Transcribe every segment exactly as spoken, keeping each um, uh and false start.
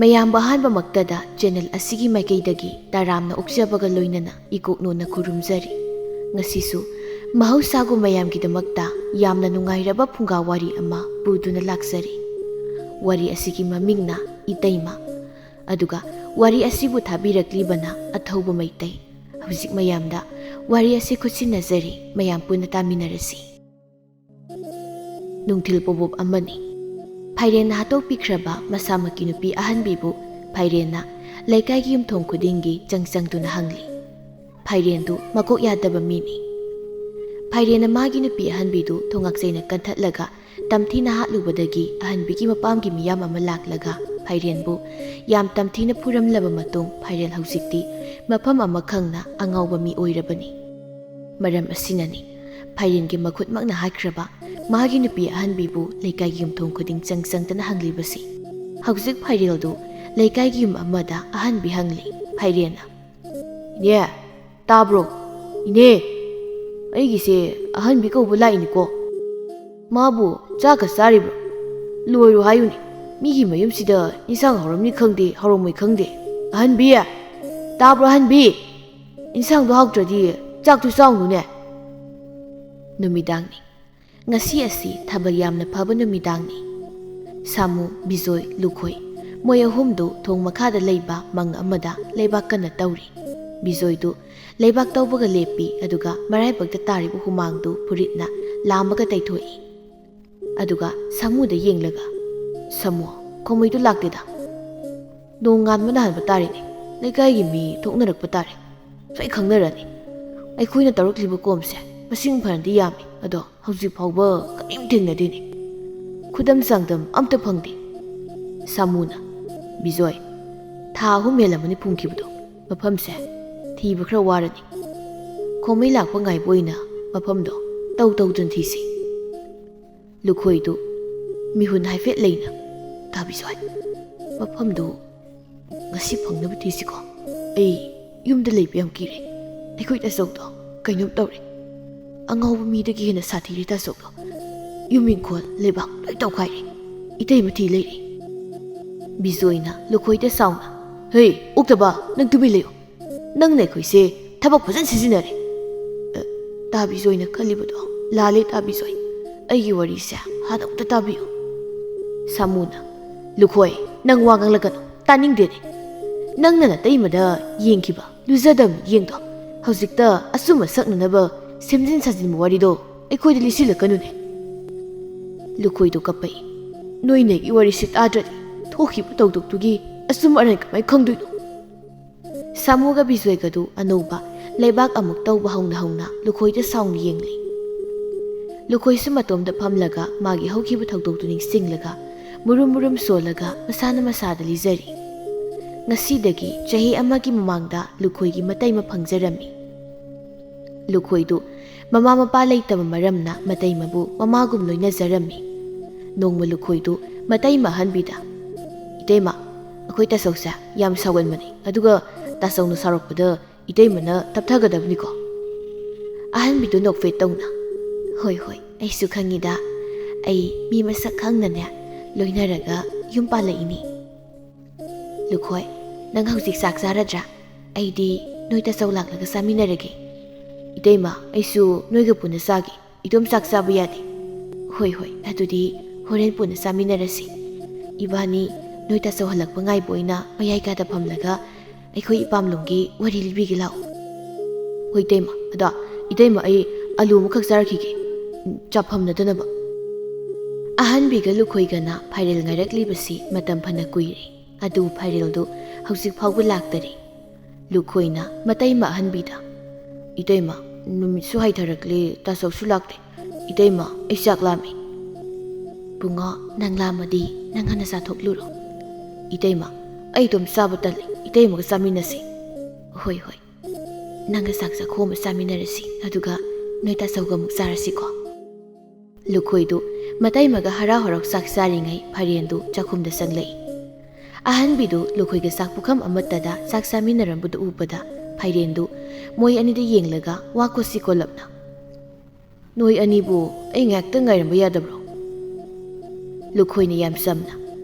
ꯃꯌꯥꯝꯕꯨ ꯑꯍꯥꯟꯕꯃꯛꯇꯗ ꯆꯦꯅꯦꯜ ꯑꯁꯤꯒꯤ ꯃꯥꯏꯀꯩꯗꯒꯤ ꯇꯔꯥꯝꯅ ꯑꯣꯛꯆꯕꯒ ꯂꯣꯏꯅꯅ ꯏꯀꯣꯛꯅꯣꯅ ꯈꯨꯔꯨꯝꯖꯔꯤ꯫ ꯉꯁꯤꯁꯨ ꯃꯍꯧꯁꯥꯒꯨꯝ ꯃꯌꯥꯝꯒꯤꯗꯃꯛꯇ ꯌꯥꯝꯅ ꯅꯨꯡꯉꯥꯏꯔꯕ ꯐꯨꯡꯒꯥ ꯋꯥꯔꯤ ꯑꯃ ꯄꯨꯗꯨꯅ ꯂꯥꯛꯆꯔꯤ꯫ ꯋꯥꯔꯤ ꯑꯁꯤꯒꯤ ꯃꯃꯤꯡꯅ ꯏꯇꯩꯃ꯫ ꯑꯗꯨꯒ ꯋꯥꯔꯤ ꯑꯁꯤꯕꯨ ꯊꯥꯕꯤꯔꯛꯂꯤꯕꯅ ꯑꯊꯧꯕ ꯃꯩꯇꯩ꯫ ꯍꯧꯖꯤꯛ ꯃꯌꯥꯝꯗ ꯋꯥꯔꯤ ꯑꯁꯤ ꯈꯨꯠꯁꯤꯟꯅꯖꯔꯤ, ꯃꯌꯥꯝ ꯄꯨꯟꯅ ꯇꯥꯃꯤꯟꯅꯔꯁꯤ꯫ ꯅꯨꯡꯊꯤꯜ ꯄꯣꯕꯣꯞ ꯑꯃꯅꯤ꯫ ꯐꯥꯏꯔꯦꯟꯅ ꯍꯥꯠꯇꯣꯛꯄꯤꯈ꯭ꯔꯕ ꯃꯁꯥꯃꯛꯀꯤ ꯅꯨꯄꯤ ꯑꯍꯟꯕꯤꯕꯨ ꯐꯥꯏꯔꯦꯟꯅ ꯂꯩꯀꯥꯏꯒꯤ ꯌꯨꯝꯊꯣꯡ ꯈꯨꯗꯤꯡꯒꯤ ꯆꯪ ꯆꯪꯗꯨꯅ ꯍꯪꯂꯤ꯫ ꯐꯥꯏꯔꯦꯟꯗꯨ ꯃꯀꯣꯛ ꯌꯥꯗꯕ ꯃꯤꯅꯤ꯫ ꯐꯥꯏꯔꯦꯟꯅ ꯃꯥꯒꯤ ꯅꯨꯄꯤ ꯑꯍꯟꯕꯤꯗꯨ ꯊꯣꯉꯥꯛꯆꯩꯅ ꯀꯟꯊꯠꯂꯒ ꯇꯝꯊꯤꯅ ꯍꯥꯠꯂꯨꯕꯗꯒꯤ ꯑꯍꯟꯕꯤꯒꯤ ꯃꯄꯥꯝꯒꯤ ꯃꯤꯌꯥꯝ ꯑꯃ ꯂꯥꯛꯂꯒ ꯐꯥꯏꯔꯦꯟꯕꯨ ꯌꯥꯝ ꯇꯝꯊꯤꯅ ꯐꯨꯔꯝꯂꯕ ꯃꯇꯨꯡ ꯐꯥꯏꯔꯦꯟ ꯍꯧꯖꯤꯛꯇꯤ ꯃꯐꯝ ꯑꯃ ꯈꯪꯅ ꯑꯉꯥꯎꯕ ꯃꯤ ꯑꯣꯏꯔꯕꯅꯤ꯫ ꯃꯔꯝ ꯑꯁꯤꯅꯅꯤ ꯐꯥꯏꯔꯦꯟꯒꯤ ꯃꯈꯨꯠꯃꯛꯅ ꯍꯥꯠꯈ꯭ꯔꯕ ꯃꯥꯒꯤ ꯅꯨꯄꯤ ꯑꯍꯟꯕꯤꯕꯨ ꯂꯩꯀꯥꯏꯒꯤ ꯌꯨꯝꯊꯣꯡ ꯈꯨꯗꯤꯡ ꯆꯪ ꯆꯪꯗꯅ ꯍꯪꯂꯤꯕꯁꯤ꯫ ꯍꯧꯖꯤꯛ ꯐꯥꯏꯔꯦꯜꯗꯨ ꯂꯩꯀꯥꯏꯒꯤ ꯌꯨꯝ ꯑꯃꯗ ꯑꯍꯟꯕꯤ ꯍꯪꯂꯤ꯫ ꯐꯥꯏꯔꯦꯟꯅ, "ꯏꯅꯦ, ꯇꯥꯕ꯭ꯔꯣ? ꯏꯅꯦ, ꯑꯩꯒꯤꯁꯦ ꯑꯍꯟꯕꯤ ꯀꯧꯕ ꯂꯥꯛꯏꯅꯤꯀꯣ꯫ ꯃꯥꯕꯨ ꯆꯥꯛꯀ ꯆꯥꯔꯤꯕ꯭ꯔꯣ? ꯂꯣꯏꯔꯣ ꯍꯥꯏꯌꯨꯅꯦ꯫ ꯃꯤꯒꯤ ꯃꯌꯨꯝꯁꯤꯗ ꯏꯟꯁꯥꯡ ꯍꯥꯎꯔꯝꯅꯤ ꯈꯪꯗꯦ, ꯍꯥꯎꯔꯝꯃꯣꯏ ꯈꯪꯗꯦ꯫ ꯑꯍꯟꯕꯤ! ꯇꯥꯕ꯭ꯔꯣ, ꯑꯍꯟꯕꯤ? ꯏꯟꯁꯥꯡꯗꯣ ꯍꯥꯎꯇ꯭ꯔꯗꯤ ꯆꯥꯛꯇꯨ ꯆꯥꯎꯅꯨꯅꯦ꯫" ꯅꯨꯃꯤꯗꯥꯡꯅꯤ꯫ ꯉꯁꯤ ꯑꯁꯤ ꯊꯥꯕꯜ ꯌꯥꯝꯅ ꯐꯕ ꯅꯨꯃꯤꯗꯥꯡꯅꯤ꯫ ꯁꯥꯃꯨ, ꯕꯤꯖꯣꯏ, ꯂꯨꯈꯣꯏ, ꯃꯣꯏ ꯑꯍꯨꯝꯗꯨ ꯊꯣꯡ ꯃꯈꯥꯗ ꯂꯩꯕ ꯃꯪ ꯑꯃꯗ ꯂꯩꯕꯥꯛ ꯀꯟꯅ ꯇꯧꯔꯤ꯫ ꯕꯤꯖꯣꯏꯗꯨ ꯂꯩꯕꯥꯛ ꯇꯧꯕꯒ ꯂꯦꯞꯄꯤ, ꯑꯗꯨꯒ ꯃꯔꯥꯏꯕꯛꯇ ꯇꯥꯔꯤꯕ ꯍꯨꯃꯥꯡꯗꯨ ꯐꯨꯔꯤꯠꯅ ꯂꯥꯝꯃꯒ ꯇꯩꯊꯣꯛꯏ꯫ ꯑꯗꯨꯒ ꯁꯥꯃꯨꯗ ꯌꯦꯡꯂꯒ, "ꯁꯥꯃꯨ, ꯈꯣꯡꯃꯩꯗꯨ ꯂꯥꯛꯇꯦꯗ꯫ ꯅꯣꯡ ꯉꯥꯟꯕꯅ ꯍꯥꯟꯕ ꯇꯥꯔꯦꯅꯦ꯫ ꯂꯩꯀꯥꯏꯒꯤ ꯃꯤ ꯊꯣꯛꯅꯔꯛꯄ ꯇꯥꯔꯦ꯫ ꯁꯣꯏ ꯈꯪꯅꯔꯅꯤ꯫ ꯑꯩꯈꯣꯏꯅ ꯇꯧꯔꯛꯂꯤꯕ ꯀꯣꯝꯁꯦ ꯃꯁꯤꯡ ꯐꯅꯗꯤ ꯌꯥꯝꯃꯤ, ꯑꯗꯣ ꯍꯧꯖꯤꯛ ꯐꯥꯎꯕ ꯀꯔꯤꯝ ꯊꯦꯡꯅꯗꯦꯅꯦ꯫ ꯈꯨꯗꯝ ꯆꯥꯡꯗꯝ ꯑꯝꯇ ꯐꯪꯗꯦ꯫" ꯁꯥꯃꯨꯅ, "ꯕꯤꯖꯣꯏ, ꯊꯥ ꯑꯍꯨꯝ ꯍꯦꯜꯂꯝꯃꯅꯤ ꯐꯨꯝꯈꯤꯕꯗꯣ꯫ ꯃꯐꯝꯁꯦ ꯊꯤꯕ ꯈꯔ ꯋꯥꯔꯅꯤ꯫ ꯈꯣꯡꯃꯩ ꯂꯥꯛꯄ ꯉꯥꯏꯕ ꯑꯣꯏꯅ ꯃꯐꯝꯗꯣ ꯇꯧ ꯇꯧꯗꯨꯅ ꯊꯤꯁꯤ꯫" ꯂꯨꯈꯣꯏꯗꯨ ꯃꯤꯍꯨꯟ ꯍꯥꯏꯐꯦꯠ ꯂꯩꯅ, "ꯇꯥꯕꯤꯁꯨ ꯍꯥꯏ꯫ ꯃꯐꯝꯗꯨ ꯉꯁꯤ ꯐꯪꯅꯕ ꯊꯤꯁꯤꯀꯣ꯫ ꯑꯩ ꯌꯨꯝꯗ ꯂꯩꯕ ꯌꯥꯝ ꯀꯤꯔꯦ꯫ ꯑꯩꯈꯣꯏ ꯇꯥꯆꯧꯗꯣ ꯀꯩꯅꯣꯝ ꯇꯧꯔꯦ꯫ ꯑꯉꯥꯎꯕ ꯃꯤꯗꯒꯤ ꯍꯦꯟꯅ ꯁꯥꯊꯤꯔꯦ ꯇꯥꯆꯧꯗꯣ꯫ ꯌꯨꯝ ꯏꯪꯈꯣꯜ ꯂꯩꯕꯥꯛ ꯂꯣꯏ ꯇꯧꯈꯥꯏꯔꯦ꯫ ꯏꯇꯩꯃ ꯊꯤ ꯂꯩꯔꯦ꯫" ꯕꯤꯖꯣꯏꯅ ꯂꯨꯈꯣꯏꯗ ꯁꯥꯎꯅ, "ꯍꯦ, ꯑꯣꯛꯇꯕ, ꯅꯪ ꯇꯨꯃꯤꯟ ꯂꯩꯌꯨ꯫ ꯅꯪꯅ ꯑꯩꯈꯣꯏꯁꯦ ꯊꯕꯛ ꯐꯖꯅ ꯁꯤꯖꯤꯟꯅꯔꯦ꯫" "ꯑ, ꯇꯥ ꯕꯤꯖꯣꯏꯅ ꯈꯜꯂꯤꯕꯗꯣ ꯂꯥꯜꯂꯦ, ꯇꯥ ꯕꯤꯖꯣꯏ꯫ ꯑꯩꯒꯤ ꯋꯥꯔꯤꯁꯦ ꯍꯥꯟꯅ ꯑꯃꯨꯛꯇ ꯇꯥꯕꯤꯌꯨ꯫" ꯁꯥꯃꯨꯅ, "ꯂꯨꯈꯣꯏ, ꯅꯪ ꯋꯥ ꯉꯥꯡꯂꯛꯀꯅꯨ, ꯇꯥꯅꯤꯡꯗꯦꯅꯦ꯫ ꯅꯪꯅ ꯅꯇꯩꯃꯗ ꯌꯦꯡꯈꯤꯕ ꯂꯨꯖꯗꯕ ꯃꯤꯠꯌꯦꯡꯗꯣ ꯍꯧꯖꯤꯛꯇ ꯑꯆꯨꯝꯕ ꯁꯛꯅꯅꯕ ꯁꯦꯝꯖꯤꯟ ꯁꯥꯖꯤꯟꯕ ꯋꯥꯔꯤꯗꯣ ꯑꯩꯈꯣꯏꯗ ꯂꯤꯁꯤꯜꯂꯛꯀꯅꯨꯅꯦ꯫" ꯂꯨꯈꯣꯏꯗꯨ ꯀꯞꯄꯛꯏ꯫ "ꯅꯣꯏꯅ ꯑꯩꯒꯤ ꯋꯥꯔꯤꯁꯤ ꯇꯥꯗ꯭ꯔꯗꯤ ꯊꯣꯛꯈꯤꯕ ꯊꯧꯗꯣꯛꯇꯨꯒꯤ ꯑꯆꯨꯝ ꯑꯔꯥꯟ ꯀꯃꯥꯏ ꯈꯪꯗꯣꯏꯅꯣ?" ꯁꯥꯃꯨꯒ ꯕꯤꯖꯣꯏꯒꯗꯨ ꯑꯅꯧꯕ ꯂꯩꯕꯥꯛ ꯑꯃꯨꯛ ꯇꯧꯕ ꯍꯧꯅ ꯍꯧꯅ ꯂꯨꯈꯣꯏꯗ ꯁꯥꯎꯅ ꯌꯦꯡꯂꯤ꯫ ꯂꯨꯈꯣꯏꯁꯨ ꯃꯇꯣꯝꯗ ꯐꯝꯂꯒ ꯃꯥꯒꯤ ꯍꯧꯈꯤꯕ ꯊꯧꯗꯣꯛꯇꯨ ꯅꯤꯡꯁꯤꯡꯂꯒ ꯃꯨꯔꯨꯝ ꯃꯨꯔꯨꯝ ꯁꯣꯜꯂꯒ ꯃꯁꯥꯅ ꯃꯁꯥꯗ ꯂꯤꯖꯔꯤ꯫ ꯉꯁꯤꯗꯒꯤ ꯆꯍꯤ ꯑꯃꯒꯤ ꯃꯃꯥꯡꯗ ꯂꯨꯈꯣꯏꯒꯤ ꯃꯇꯩꯃ ꯐꯪꯖꯔꯝꯃꯤ꯫ ꯂꯨꯈꯣꯏꯗꯨ ꯃꯃꯥ ꯃꯄꯥ ꯂꯩꯇꯕ ꯃꯔꯝꯅ ꯃꯇꯩꯃꯕꯨ ꯃꯃꯥꯒꯨꯝ ꯂꯣꯏꯅꯖꯔꯝꯃꯤ꯫ ꯅꯣꯡꯃ ꯂꯨꯈꯣꯏꯗꯨ ꯃꯇꯩꯃ ꯑꯍꯟꯕꯤꯗ, "ꯏꯇꯩꯃ, ꯑꯩꯈꯣꯏ ꯇꯥꯆꯧꯁꯦ ꯌꯥꯝ ꯁꯥꯎꯒꯟꯕꯅꯤ, ꯑꯗꯨꯒ ꯇꯥꯆꯧꯅ ꯁꯥꯎꯔꯛꯄꯗ ꯏꯇꯩꯃꯅ ꯇꯞꯊꯒꯗꯕꯅꯤꯀꯣ?" ꯑꯍꯟꯕꯤꯗꯨ ꯅꯣꯛꯐꯦꯠ ꯇꯧꯅ, "ꯍꯣꯏ, ꯍꯣꯏ, ꯑꯩꯁꯨ ꯈꯪꯉꯤꯗ꯫ ꯑꯩ ꯃꯤ ꯃꯁꯛ ꯈꯪꯅꯅꯦ ꯂꯣꯏꯅꯔꯒ ꯌꯨꯝ ꯄꯥꯜꯂꯛꯏꯅꯤ꯫" "ꯂꯨꯈꯣꯏ, ꯅꯪ ꯍꯧꯖꯤꯛ ꯆꯥꯛ ꯆꯥꯔꯗ꯭ꯔꯥ? ꯑꯩꯗꯤ ꯅꯣꯏ ꯇꯥꯆꯧ ꯂꯥꯛꯂꯒ ꯆꯥꯃꯤꯟꯅꯔꯒꯦ꯫" "ꯏꯇꯩꯃ, ꯑꯩꯁꯨ ꯅꯣꯏꯒ ꯄꯨꯟꯅ ꯆꯥꯒꯦ꯫ ꯏꯇꯣꯝ ꯆꯥꯛ ꯆꯥꯕ ꯌꯥꯗꯦ꯫" "ꯍꯣꯏ, ꯍꯣꯏ, ꯑꯗꯨꯗꯤ ꯍꯣꯔꯦꯟ ꯄꯨꯟꯅ ꯆꯥꯃꯤꯟꯅꯔꯁꯤ꯫ ꯏꯕꯥꯅꯤ ꯅꯣꯏ ꯇꯥꯆꯧ ꯍꯜꯂꯛꯄ ꯉꯥꯏꯕ ꯑꯣꯏꯅ ꯃꯌꯥꯏ ꯀꯥꯗ ꯐꯝꯂꯒ ꯑꯩꯈꯣꯏ ꯏꯄꯥꯝꯂꯣꯝꯒꯤ ꯋꯥꯔꯤ ꯂꯤꯕꯤꯒꯦ ꯂꯥꯛꯑꯣ꯫" "ꯍꯣꯏ ꯏꯇꯩꯃ, ꯑꯗꯣ ꯏꯇꯩꯃ, ꯑꯩ ꯑꯂꯨ ꯑꯃꯈꯛ ꯆꯥꯔꯛꯈꯤꯒꯦ꯫ ꯆꯥꯐꯝ ꯅꯠꯇꯅꯕ꯫" ꯑꯍꯟꯕꯤꯒ ꯂꯨꯈꯣꯏꯒꯅ ꯐꯥꯏꯔꯦꯜ ꯉꯥꯏꯔꯛꯂꯤꯕꯁꯤ ꯃꯇꯝ ꯐꯅ ꯀꯨꯏꯔꯦ꯫ ꯑꯗꯨ ꯐꯥꯏꯔꯦꯜꯗꯨ ꯍꯧꯖꯤꯛ ꯐꯥꯎꯕ ꯂꯥꯛꯇꯔꯤ꯫ ꯂꯨꯈꯣꯏꯅ ꯃꯇꯩꯃ ꯑꯍꯟꯕꯤꯗ, "ꯏꯇꯩꯃ, ꯅꯨꯃꯤꯠꯁꯨ ꯍꯥꯏꯊꯔꯛꯂꯦ, ꯇꯥꯆꯧꯁꯨ ꯂꯥꯛꯇꯦ꯫ ꯏꯇꯩꯃ, ꯑꯩ ꯆꯥꯛ ꯂꯥꯝꯃꯦ꯫" "ꯕꯨꯡꯉꯣ, ꯅꯪ ꯂꯥꯝꯃꯗꯤ ꯅꯪ ꯍꯥꯟꯅ ꯆꯥꯊꯣꯛꯂꯨꯔꯣ꯫ ꯏꯇꯩꯃ, ꯑꯩ ꯏꯇꯣꯝ ꯆꯥꯕ ꯇꯜꯂꯦ, ꯏꯇꯩꯃꯒ ꯆꯥꯃꯤꯟꯅꯁꯤ꯫" "ꯍꯣꯏ, ꯍꯣꯏ, ꯅꯪꯒ ꯆꯥꯛ ꯆꯥꯛꯈꯣꯝ ꯑꯃ ꯆꯥꯃꯤꯟꯅꯔꯁꯤ, ꯑꯗꯨꯒ ꯅꯣꯏ ꯇꯥꯆꯧꯒ ꯑꯃꯨꯛ ꯆꯥꯔꯁꯤꯀꯣ꯫" ꯂꯨꯈꯣꯏꯗꯨ ꯃꯇꯩꯃꯒ ꯍꯔꯥꯎ ꯍꯔꯥꯎ ꯆꯥꯛ ꯆꯥꯔꯤꯉꯩ ꯐꯥꯏꯔꯦꯟꯗꯨ ꯆꯥꯛꯈꯨꯝꯗ ꯆꯪꯂꯛꯏ꯫ ꯑꯍꯟꯕꯤꯗꯨ ꯂꯨꯈꯣꯏꯒ ꯆꯥꯛ ꯄꯨꯈꯝ ꯑꯃꯠꯇꯗ ꯆꯥꯛ ꯆꯥꯃꯤꯟꯅꯔꯝꯕꯗꯨ ꯎꯕꯗ ꯐꯥꯏꯔꯦꯟꯗꯨ ꯃꯣꯏ ꯑꯅꯤꯗ ꯌꯦꯡꯂꯒ ꯋꯥ ꯀꯣꯠꯁꯤ ꯀꯣꯠꯂꯞꯅ, "ꯅꯣꯏ ꯑꯅꯤꯕꯨ ꯑꯩ ꯉꯥꯏꯍꯥꯛꯇꯪ ꯉꯥꯏꯔꯝꯕ ꯌꯥꯗꯕ꯭ꯔꯣ?" ꯂꯨꯈꯣꯏꯅ ꯌꯥꯝ ꯆꯝꯅ,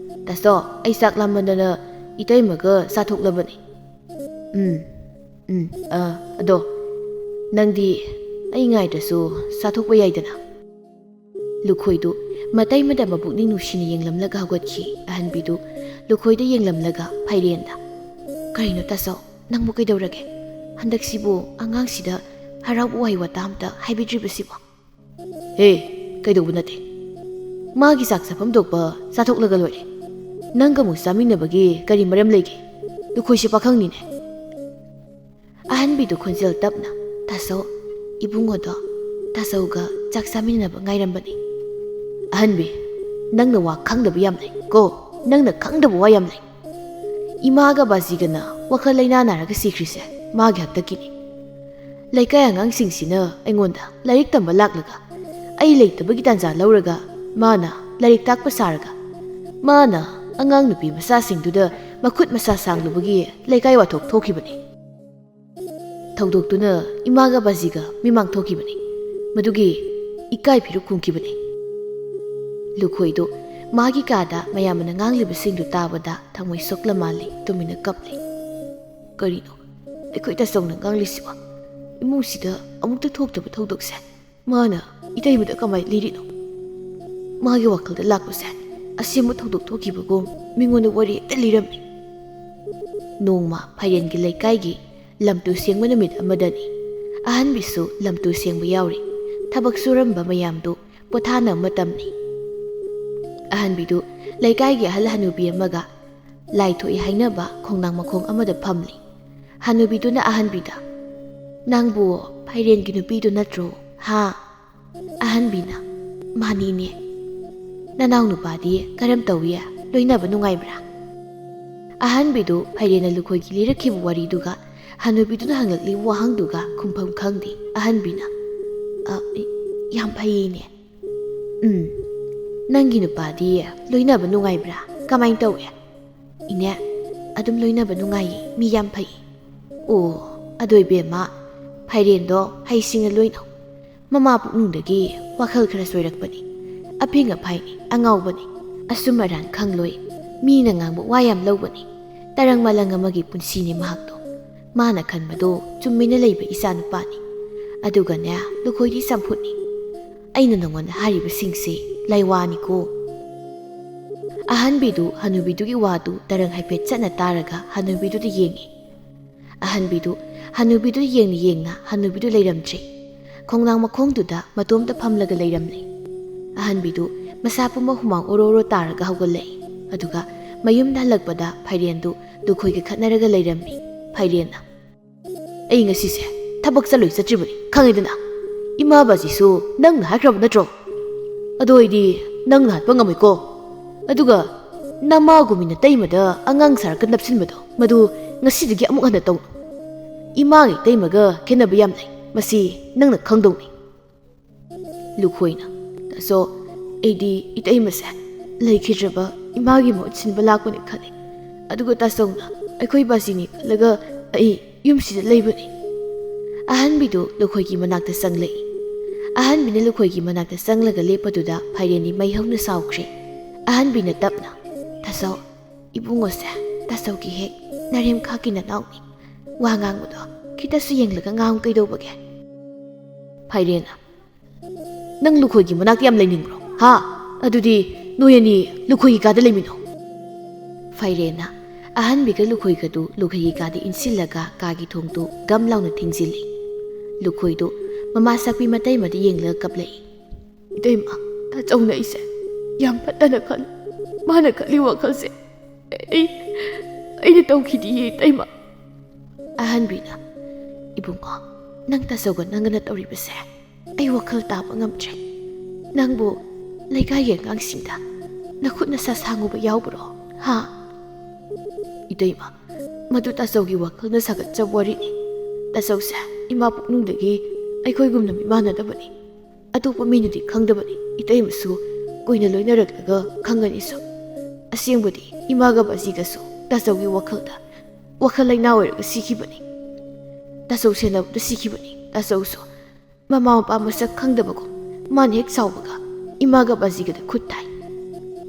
"ꯇꯥꯆꯧ, ꯑꯩ ꯆꯥꯛ ꯂꯥꯝꯃꯟꯗꯅ ꯏꯇꯩꯃꯒ ꯆꯥꯊꯣꯛꯂꯕꯅꯤ꯫" "ꯎꯝ, ꯎꯝ, ꯑ, ꯑꯗꯣ ꯅꯪꯗꯤ ꯑꯩ ꯉꯥꯏꯗ꯭ꯔꯁꯨ ꯆꯥꯊꯣꯛꯄ ꯌꯥꯏꯗꯅ꯫" ꯂꯨꯈꯣꯏꯗꯨ ꯃꯇꯩꯃꯗ ꯃꯄꯨꯛꯅꯤꯡ ꯅꯨꯡꯁꯤꯅ ꯌꯦꯡꯂꯝꯂꯒ ꯍꯧꯒꯠꯈꯤ꯫ ꯑꯍꯟꯕꯤꯗꯨ ꯂꯨꯈꯣꯏꯗ ꯌꯦꯡꯂꯝꯂꯒ ꯐꯥꯏꯔꯦꯟꯗ, "ꯀꯔꯤꯅꯣ ꯇꯥꯆꯧ, ꯅꯪꯕꯨ ꯀꯩꯗꯧꯔꯒꯦ? ꯍꯟꯗꯛꯁꯤꯕꯨ ꯑꯉꯥꯡꯁꯤꯗ ꯍꯔꯥꯎꯕ ꯋꯥꯍꯩ ꯋꯥꯇꯥ ꯑꯝꯇ ꯍꯥꯏꯕꯤꯗ꯭ꯔꯤꯕꯁꯤꯕꯣ?" "ꯍꯦ, ꯀꯩꯗꯧꯕ ꯅꯠꯇꯦ꯫ ꯃꯥꯒꯤ ꯆꯥꯛ ꯆꯥꯐꯝ ꯊꯣꯛꯄ ꯆꯥꯊꯣꯛꯂꯒ ꯂꯣꯏꯔꯦ꯫ ꯅꯪꯒ ꯑꯃꯨꯛ ꯆꯥꯃꯤꯟꯅꯕꯒꯤ ꯀꯔꯤ ꯃꯔꯝ ꯂꯩꯒꯦ? ꯂꯨꯈꯣꯏꯁꯦ ꯄꯥꯈꯪꯅꯤꯅꯦ꯫" ꯑꯍꯟꯕꯤꯗꯨ ꯈꯣꯟꯖꯦꯜ ꯇꯞꯅ, "ꯇꯥꯆꯧ, ꯏꯕꯨꯡꯉꯣꯗꯣ ꯇꯥꯆꯧꯒ ꯆꯥꯛ ꯆꯥꯃꯤꯟꯅꯕ ꯉꯥꯏꯔꯝꯕꯅꯤ꯫" "ꯑꯍꯟꯕꯤ, ꯅꯪꯅ ꯋꯥ ꯈꯪꯗꯕ ꯌꯥꯝ ꯂꯩ ꯀꯣ, ꯅꯪꯅ ꯈꯪꯗꯕ ꯋꯥ ꯌꯥꯝ ꯂꯩ꯫ ꯏꯃꯥꯒ ꯕꯥꯖꯤꯒꯅ ꯋꯥꯈꯜ ꯂꯩꯅꯥ ꯅꯥꯔꯒ ꯁꯤꯈ꯭ꯔꯤꯁꯦ ꯃꯥꯒꯤ ꯍꯥꯛꯇꯛꯀꯤꯅꯤ꯫ ꯂꯩꯀꯥꯏ ꯑꯉꯥꯡꯁꯤꯡꯁꯤꯅ ꯑꯩꯉꯣꯟꯗ ꯂꯥꯏꯔꯤꯛ ꯇꯝꯕ ꯂꯥꯛꯂꯒ ꯑꯩ ꯂꯩꯇꯕꯒꯤ ꯇꯥꯟꯖꯥ ꯂꯧꯔꯒ ꯃꯥꯅ ꯂꯥꯏꯔꯤꯛ ꯇꯥꯛꯄ ꯁꯥꯔꯒ ꯃꯥꯅ ꯑꯉꯥꯡ ꯅꯨꯄꯤ ꯃꯆꯥꯁꯤꯡꯗꯨꯗ ꯃꯈꯨꯠ ꯃꯁꯥ ꯁꯥꯡꯂꯨꯕꯒꯤ ꯂꯩꯀꯥꯏ ꯋꯥꯊꯣꯛ ꯊꯣꯛꯈꯤꯕꯅꯤ꯫ ꯊꯧꯗꯣꯛꯇꯨꯅ ꯏꯃꯥꯒ ꯕꯥꯖꯤꯒ ꯃꯤꯃꯥꯡ ꯊꯣꯛꯈꯤꯕꯅꯤ꯫ ꯃꯗꯨꯒꯤ ꯏꯀꯥꯏ ꯐꯤꯔꯨꯛ ꯈꯨꯝꯈꯤꯕꯅꯤ꯫" ꯂꯨꯈꯣꯏꯗꯨ ꯃꯥꯒꯤ ꯀꯥꯗ ꯃꯌꯥꯝꯅ ꯉꯥꯡꯂꯤꯕꯁꯤꯡꯗꯨ ꯇꯥꯕꯗ ꯊꯃꯣꯏ ꯁꯣꯛꯂ ꯃꯥꯜꯂꯤ, ꯇꯨꯃꯤꯟꯅ ꯀꯞꯂꯤ꯫ "ꯀꯔꯤꯅꯣ ꯑꯩꯈꯣꯏ ꯇꯥꯆꯧꯅ ꯉꯥꯡꯂꯤꯁꯤꯕꯣ? ꯏꯃꯨꯡꯁꯤꯗ ꯑꯃꯨꯛꯇ ꯊꯣꯛꯇꯕ ꯊꯧꯗꯣꯛꯁꯦ ꯃꯥꯅ ꯏꯇꯩꯃꯗ ꯀꯃꯥꯏꯅ ꯂꯤꯔꯤꯅꯣ? ꯃꯥꯒꯤ ꯋꯥꯈꯜꯗ ꯂꯥꯛꯄꯁꯦ ꯑꯁꯦꯡꯕ ꯊꯧꯗꯣꯛ ꯊꯣꯛꯈꯤꯕꯒꯨꯝ ꯃꯤꯉꯣꯟꯗ ꯋꯥꯔꯤ ꯍꯦꯛꯇ ꯂꯤꯔꯝꯃꯤ꯫" ꯅꯣꯡꯃ ꯐꯥꯏꯔꯦꯟꯒꯤ ꯂꯩꯀꯥꯏꯒꯤ ꯂꯝꯇꯨ ꯁꯦꯡꯕ ꯅꯨꯃꯤꯠ ꯑꯃꯗꯅꯤ꯫ ꯑꯍꯟꯕꯤꯁꯨ ꯂꯝꯇꯨ ꯁꯦꯡꯕ ꯌꯥꯎꯔꯤ꯫ ꯊꯕꯛ ꯁꯨꯔꯝꯕ ꯃꯌꯥꯝꯗꯨ ꯄꯣꯊꯥꯅꯕ ꯃꯇꯝꯅꯤ꯫ ꯑꯍꯟꯕꯤꯗꯨ ꯂꯩꯀꯥꯏꯒꯤ ꯑꯍꯜ ꯍꯅꯨꯕꯤ ꯑꯃꯒ ꯂꯥꯏ ꯊꯣꯛꯏ ꯍꯥꯏꯅꯕ ꯈꯣꯡꯅꯥꯡ ꯃꯈꯣꯡ ꯑꯃꯗ ꯐꯝꯂꯤ꯫ ꯍꯅꯨꯕꯤꯗꯨꯅ ꯑꯍꯟꯕꯤꯗ, "ꯅꯪꯕꯨ ꯐꯥꯏꯔꯦꯟꯒꯤ ꯅꯨꯄꯤꯗꯨ ꯅꯠꯇ꯭ꯔꯣ? ꯍꯥ?" ꯑꯍꯟꯕꯤꯅ, "ꯃꯥꯅꯤꯅꯦ꯫ ꯅꯅꯥꯎ ꯅꯨꯄꯥꯗꯤ ꯀꯔꯝ ꯇꯧꯏ? ꯂꯣꯏꯅꯕ ꯅꯨꯡꯉꯥꯏꯕ꯭ꯔꯥ?" ꯑꯍꯟꯕꯤꯗꯨ ꯐꯥꯏꯔꯦꯟꯅ ꯂꯨꯈꯣꯏꯒꯤ ꯂꯤꯔꯛꯈꯤꯕ ꯋꯥꯔꯤꯗꯨꯒ ꯍꯅꯨꯕꯤꯗꯨꯅ ꯍꯪꯂꯛꯂꯤꯕ ꯋꯥꯍꯪꯗꯨꯒ ꯈꯨꯝꯐꯝ ꯈꯪꯗꯦ꯫ ꯑꯍꯟꯕꯤꯅ, "ꯑ, ꯌꯥꯝ ꯐꯩꯅꯦ꯫" "ꯎꯝ, ꯅꯪꯒꯤ ꯅꯨꯄꯥꯗꯤ ꯂꯣꯏꯅꯕ ꯅꯨꯡꯉꯥꯏꯕ꯭ꯔꯥ? ꯀꯃꯥꯏꯅ ꯇꯧꯏ?" "ꯏꯅꯦ, ꯑꯗꯨꯝ ꯂꯣꯏꯅꯕ ꯅꯨꯡꯉꯥꯏꯌꯦ, ꯃꯤ ꯌꯥꯝ ꯐꯩ꯫" "ꯑꯣ, ꯑꯗꯣ ꯏꯕꯦꯝꯃ, ꯐꯥꯏꯔꯦꯟꯗꯣ ꯍꯩꯁꯤꯡꯅ ꯂꯣꯏꯅꯧ꯫ ꯃꯃꯥ ꯄꯨꯛꯅꯨꯡꯗꯒꯤ ꯋꯥꯈꯜ ꯈꯔ ꯆꯣꯏꯔꯛꯄꯅꯤ꯫ ꯑꯐꯤꯡ ꯑꯐꯥꯏꯅꯤ, ꯑꯉꯥꯎꯕꯅꯤ꯫ ꯑꯆꯨꯝ ꯑꯔꯥꯟ ꯈꯪꯂꯣꯏ꯫ ꯃꯤꯅ ꯉꯥꯡꯕ ꯋꯥ ꯌꯥꯝ ꯂꯧꯕꯅꯤ꯫ ꯇꯔꯪ ꯃꯂꯪ ꯑꯃꯒꯤ ꯄꯨꯟꯁꯤꯅꯤ ꯃꯍꯥꯛꯇꯣ꯫ ꯃꯥꯅ ꯈꯟꯕꯗꯣ ꯆꯨꯝꯃꯤꯅ ꯂꯩꯕ ꯏꯆꯥ ꯅꯨꯄꯥꯅꯤ꯫ ꯑꯗꯨꯒꯅꯦ, ꯂꯨꯈꯣꯏꯗꯤ ꯆꯝꯐꯨꯠꯅꯤ꯫ ꯑꯩꯅ ꯅꯉꯣꯟꯗ ꯍꯥꯏꯔꯤꯕꯁꯤꯡꯁꯤ ꯂꯥꯏꯋꯥꯅꯤꯀꯣ꯫ ꯑꯍꯟꯕꯤꯗꯨ ꯍꯅꯨꯕꯤꯗꯨꯒꯤ ꯋꯥꯗꯨ ꯇꯔꯪ ꯍꯥꯏꯐꯦꯠ ꯆꯠꯅ ꯇꯥꯔꯒ ꯍꯅꯨꯕꯤꯗꯨꯗ ꯌꯦꯡꯉꯤ꯫ ꯑꯍꯟꯕꯤꯗꯨ ꯍꯅꯨꯕꯤꯗꯨ ꯌꯦꯡꯅ ꯌꯦꯡꯅ ꯍꯅꯨꯕꯤꯗꯨ ꯂꯩꯔꯝꯗ꯭ꯔꯦ꯫ ꯈꯣꯡꯅꯥꯡ ꯃꯈꯣꯡꯗꯨꯗ ꯃꯇꯣꯝꯇ ꯐꯝꯂꯒ ꯂꯩꯔꯝꯂꯦ꯫ ꯑꯍꯟꯕꯤꯗꯨ ꯃꯁꯥ ꯄꯨꯝꯕ ꯍꯨꯃꯥꯡ ꯑꯣꯔꯣ ꯑꯣꯔꯣ ꯇꯥꯔꯒ ꯍꯧꯒꯠꯂꯛꯏ꯫ ꯑꯗꯨꯒ ꯃꯌꯨꯝꯗ ꯍꯜꯂꯛꯄꯗ ꯐꯥꯏꯔꯦꯟꯗꯨ ꯂꯨꯈꯣꯏꯒ ꯈꯠꯅꯔꯒ ꯂꯩꯔꯝꯃꯤ꯫ ꯐꯥꯏꯔꯦꯟꯅ, "ꯑꯩ ꯉꯁꯤꯁꯦ ꯊꯕꯛ ꯆꯠꯂꯣꯏ ꯆꯠꯇ꯭ꯔꯤꯕꯅꯤ, ꯈꯪꯉꯤꯗꯅ? ꯏꯃꯥ ꯕꯥꯖꯤꯁꯨ ꯅꯪꯅ ꯍꯥꯏꯈ꯭ꯔꯕ ꯅꯠꯇ꯭ꯔꯣ? ꯑꯗꯨ ꯑꯣꯏꯗꯤ ꯅꯪꯅ ꯍꯥꯠꯄ ꯉꯝꯃꯣꯏꯀꯣ꯫ ꯑꯗꯨꯒ ꯅꯃꯥꯒꯨꯝꯕꯤ ꯅꯇꯩꯃꯗ ꯑꯉꯥꯡ ꯁꯥꯔꯒ ꯅꯞꯁꯤꯟꯕꯗꯣ, ꯃꯗꯨ ꯉꯁꯤꯗꯒꯤ ꯑꯃꯨꯛ ꯍꯟꯅ ꯇꯧꯅꯨ꯫ ꯏꯃꯥꯒ ꯏꯇꯩꯃꯒ ꯈꯦꯠꯅꯕ ꯌꯥꯝ ꯂꯩ, ꯃꯁꯤ ꯅꯪꯅ ꯈꯪꯗꯧꯅꯤ꯫" ꯂꯨꯈꯣꯏꯅ, "ꯇꯥꯆꯧ, ꯑꯩꯗꯤ ꯏꯇꯩꯃꯁꯦ ꯂꯩꯈꯤꯗ꯭ꯔꯕ ꯏꯃꯥꯒꯤ ꯃꯍꯨꯠ ꯁꯤꯟꯕ ꯂꯥꯛꯄꯅꯤ ꯈꯜꯂꯤ꯫ ꯑꯗꯨꯒ ꯇꯥꯆꯧꯅ ꯑꯩꯈꯣꯏ ꯕꯥꯖꯤꯅꯤ ꯈꯜꯂꯒ ꯑꯩ ꯌꯨꯝꯁꯤꯗ ꯂꯩꯕꯅꯤ꯫" ꯑꯍꯟꯕꯤꯗꯨ ꯂꯨꯈꯣꯏꯒꯤ ꯃꯅꯥꯛꯇ ꯆꯪꯂꯛꯏ꯫ ꯑꯍꯟꯕꯤꯅ ꯂꯨꯈꯣꯏꯒꯤ ꯃꯅꯥꯛꯇ ꯆꯪꯂꯒ ꯂꯦꯞꯄꯗꯨꯗ ꯐꯥꯏꯔꯦꯟꯗꯤ ꯃꯩ ꯍꯧꯅ ꯁꯥꯎꯈ꯭ꯔꯦ꯫ ꯑꯍꯟꯕꯤꯅ ꯇꯞꯅ, "ꯇꯥꯆꯧ, ꯏꯕꯨꯡꯉꯣꯁꯦ ꯇꯥꯆꯧꯒꯤ ꯍꯦꯛ ꯅꯔꯦꯝꯈꯥꯛꯀꯤ ꯅꯅꯥꯎꯅꯤ꯫ ꯋꯥ ꯉꯥꯡꯕꯗꯣ ꯈꯤꯇꯁꯨ ꯌꯦꯡꯂꯒ ꯉꯥꯡꯉꯨ ꯀꯩꯗꯧꯕꯒꯦ?" ꯐꯥꯏꯔꯦꯟꯅ, "ꯅꯪ ꯂꯨꯈꯣꯏꯒꯤ ꯃꯅꯥꯛꯇ ꯌꯥꯝ ꯂꯩꯅꯤꯡꯕ꯭ꯔꯣ? ꯍꯥ? ꯑꯗꯨꯗꯤ ꯅꯣꯏ ꯑꯅꯤ ꯂꯨꯈꯣꯏꯒꯤ ꯀꯥꯗ ꯂꯩꯃꯤꯟꯅꯧ꯫" ꯐꯥꯏꯔꯦꯟꯅ ꯑꯍꯟꯕꯤꯒ ꯂꯨꯈꯣꯏꯒꯗꯨ ꯂꯨꯈꯣꯏꯒꯤ ꯀꯥꯗ ꯏꯟꯁꯤꯜꯂꯒ ꯀꯥꯒꯤ ꯊꯣꯡꯗꯨ ꯒꯝ ꯂꯥꯎꯅ ꯊꯤꯡꯖꯤꯜꯂꯤ꯫ ꯂꯨꯈꯣꯏꯗꯨ ꯃꯃꯥ ꯁꯛꯄꯤ ꯃꯇꯩꯃꯗ ꯌꯦꯡꯂꯒ ꯀꯞꯂꯛꯏ꯫ "ꯏꯇꯩꯃ, ꯇꯥꯆꯧꯅ ꯑꯩꯁꯦ ꯌꯥꯝ ꯐꯠꯇꯅ ꯈꯜꯂꯤ꯫ ꯃꯥꯅ ꯈꯜꯂꯤ ꯋꯥꯈꯜꯁꯦ ꯑꯩ, ꯑꯩꯅ ꯇꯧꯈꯤꯗꯤꯌꯦ, ꯏꯇꯩꯃ꯫" ꯑꯍꯟꯕꯤꯅ, "ꯏꯕꯨꯡꯉꯣ, ꯅꯪ ꯇꯥꯆꯧꯒ ꯅꯪꯒꯅ ꯇꯧꯔꯤꯕꯁꯦ ꯑꯩ ꯋꯥꯈꯜ ꯇꯥꯕ ꯉꯝꯗ꯭ꯔꯦ꯫ ꯅꯪꯕꯨ ꯂꯩꯀꯥꯏꯒꯤ ꯑꯉꯥꯡꯁꯤꯡꯗ ꯅꯈꯨꯠ ꯅꯁꯥ ꯁꯥꯡꯉꯨꯕ ꯌꯥꯎꯕ꯭ꯔꯣ? ꯍꯥ?" "ꯏꯇꯩꯃ, ꯃꯗꯨ ꯇꯥꯆꯧꯒꯤ ꯋꯥꯈꯜꯅ ꯁꯥꯒꯠꯆꯕ ꯋꯥꯔꯤꯅꯤ꯫ ꯇꯥꯆꯧꯁꯦ ꯏꯃꯥ ꯄꯨꯛꯅꯨꯡꯗꯒꯤ ꯑꯩꯈꯣꯏꯒꯨꯝꯅ ꯃꯤꯃꯥꯟꯅꯗꯕꯅꯤ꯫ ꯑꯇꯣꯞꯄ ꯃꯤꯅꯗꯤ ꯈꯪꯗꯕꯅꯤ꯫ ꯏꯇꯩꯃꯁꯨ ꯀꯨꯏꯅ ꯂꯣꯏꯅꯔꯛꯂꯒ ꯈꯪꯒꯅꯤꯁꯨ꯫ ꯑꯁꯦꯡꯕꯗꯤ ꯏꯃꯥꯒ ꯕꯥꯖꯤꯒꯁꯨ ꯇꯥꯆꯧꯒꯤ ꯋꯥꯈꯜꯗ ꯋꯥꯈꯜ ꯂꯩꯅꯥ ꯑꯣꯏꯔꯒ ꯁꯤꯈꯤꯕꯅꯤ꯫ ꯇꯥꯆꯧ ꯁꯦꯟꯅꯕꯗ ꯁꯤꯈꯤꯕꯅꯤ꯫ ꯇꯥꯆꯧꯁꯨ ꯃꯃꯥ ꯃꯄꯥ ꯃꯁꯛ ꯈꯪꯗꯕꯒꯨꯝ ꯃꯥꯅ ꯍꯦꯛ ꯁꯥꯎꯕꯒ ꯏꯃꯥꯒ ꯕꯥꯖꯤꯒꯗ ꯈꯨꯠ ꯊꯥꯏ꯫